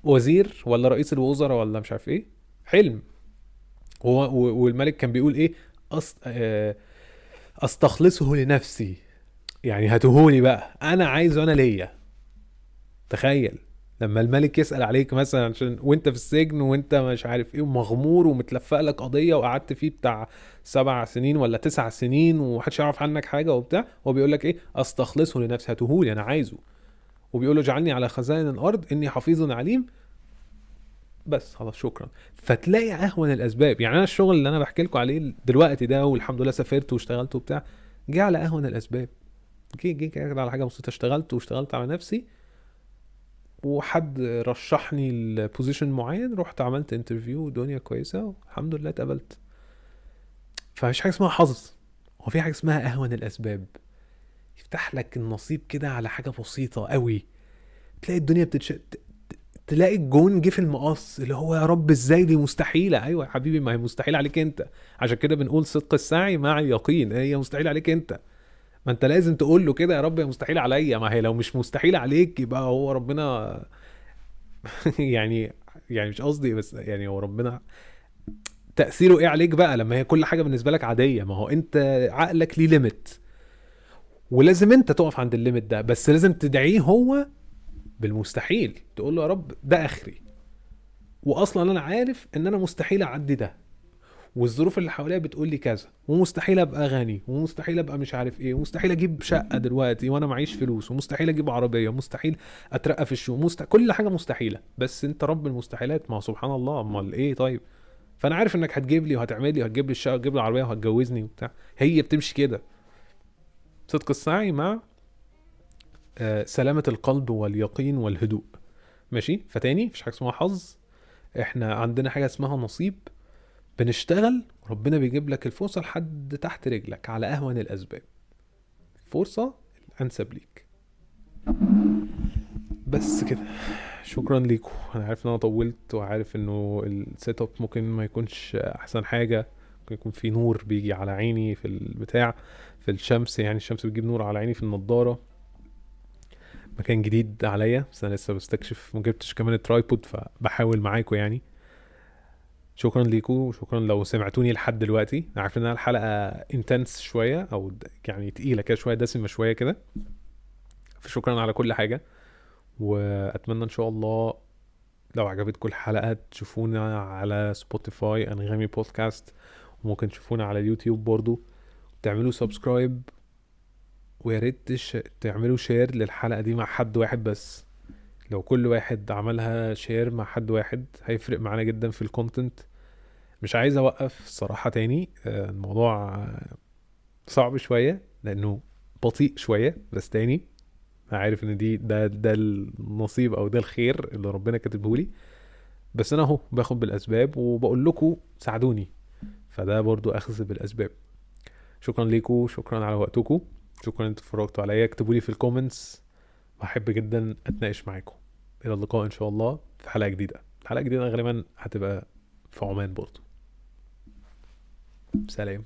Speaker 1: وزير ولا رئيس الوزراء ولا مش عارف ايه؟ حلم. هو والملك كان بيقول ايه؟ استخلصه لنفسي، يعني هاتهولي بقى، انا عايزه، انا ليا. تخيل لما الملك يسأل عليك مثلا عشان وانت في السجن وانت مش عارف ايه ومغمور ومتلفق لك قضية وقعدت فيه بتاع 7 سنين ولا 9 سنين ومحدش يعرف عنك حاجة وبتاع، هو بيقول لك ايه؟ استخلصه لنفسي، هاتهولي انا عايزه. وبيقول له اجعلني على خزائن الارض اني حفيظ عليم. بس خلاص شكرا. فتلاقي اهون الاسباب. يعني انا الشغل اللي انا بحكي لكم عليه دلوقتي ده والحمد لله سافرت واشتغلت وبتاع، جه على اهون الاسباب، جه كده على حاجة بسيطة، اشتغلت واشتغلت على نفسي، وحد رشحني ل position معين، رحت عملت interview ودنيا كويسة والحمد لله اتقبلت. فمفيش حاجة اسمها حظ، هو في حاجة اسمها اهون الاسباب. يفتح لك النصيب كده على حاجة بسيطة قوي، تلاقي الدنيا تلاقي الجون جه في المقص، اللي هو يا رب ازاي دي مستحيلة. ايوه يا حبيبي، ما هي مستحيلة عليك انت، عشان كده بنقول صدق السعي مع اليقين. هي مستحيلة عليك انت، ما انت لازم تقول له كده يا رب هي مستحيلة عليا. ما هي لو مش مستحيلة عليك يبقى هو ربنا يعني مش قصدي، بس يعني هو ربنا تأثيره ايه عليك بقى لما هي كل حاجة بالنسبة لك عادية؟ ما هو انت عقلك ليه limit، ولازم انت تقف عند ال limit ده، بس لازم تدعيه هو بالمستحيل، تقول له يا رب ده اخري، واصلا انا عارف ان انا مستحيل اعدي ده، والظروف اللي حواليا بتقول لي كذا، ومستحيل ابقى غني، ومستحيل ابقى مش عارف ايه، ومستحيل اجيب شقه دلوقتي وانا معيش فلوس، ومستحيل اجيب عربية، ومستحيل اترقى في الشغل، كل حاجة مستحيلة، بس انت رب المستحيلات. ما سبحان الله، امال ايه؟ طيب فانا عارف انك هتجيب لي وهتعمل لي وهتجيب لي الشقة وهتجيب لي العربية وهتجوزني وبتاع. هي بتمشي كده، صدق السعي مع سلامه القلب واليقين والهدوء. ماشي؟ فتاني مفيش حاجة اسمها حظ، احنا عندنا حاجة اسمها نصيب. بنشتغل ربنا بيجيب لك الفرصة لحد تحت رجلك على اهون الاسباب، الفرصة الانسب ليك. بس كده، شكرا ليكم. انا عارف ان انا طولت، وعارف انه ال setup ممكن ما يكونش احسن حاجة، ممكن يكون في نور بيجي على عيني في البتاع، في الشمس، يعني الشمس بتجيب نور على عيني في النضارة. مكان جديد عليا، بس انا لسه بستكشف، ما جبتش كمان ال tripod، فبحاول معاكم يعني. شكرا ليكم، وشكرا لو سمعتوني لحد دلوقتي. انا عارف ان الحلقة intense شوية، او يعني تقيلة كده شوية، دسمة شوية كده، فشكرا على كل حاجة. واتمنى ان شاء الله لو عجبتكم الحلقة تشوفونا على سبوتيفاي انغامي بودكاست، وممكن تشوفونا على اليوتيوب برضو، تعملوا subscribe، ويا ريت تعملوا share للحلقة دي مع حد واحد بس. لو كل واحد عملها share مع حد واحد هيفرق معانا جدا في ال content. مش عايز اوقف صراحة تاني، الموضوع صعب شوية لانه بطيء شوية، بس تاني عارف ان دي ده النصيب او ده الخير اللي ربنا كاتبه لي، بس انا اهو باخد بالاسباب وبقول لكم ساعدوني، فده برضو اخذ بالاسباب. شكرا ليكم، شكرا على وقتكم، شكرا ان اتفرجتوا عليا. اكتبوا لي في ال comments، بحب جدا اتناقش معاكم. الى اللقاء ان شاء الله في حلقة جديدة. الحلقة الجديدة غالبا هتبقى في عمان برضو. سلام.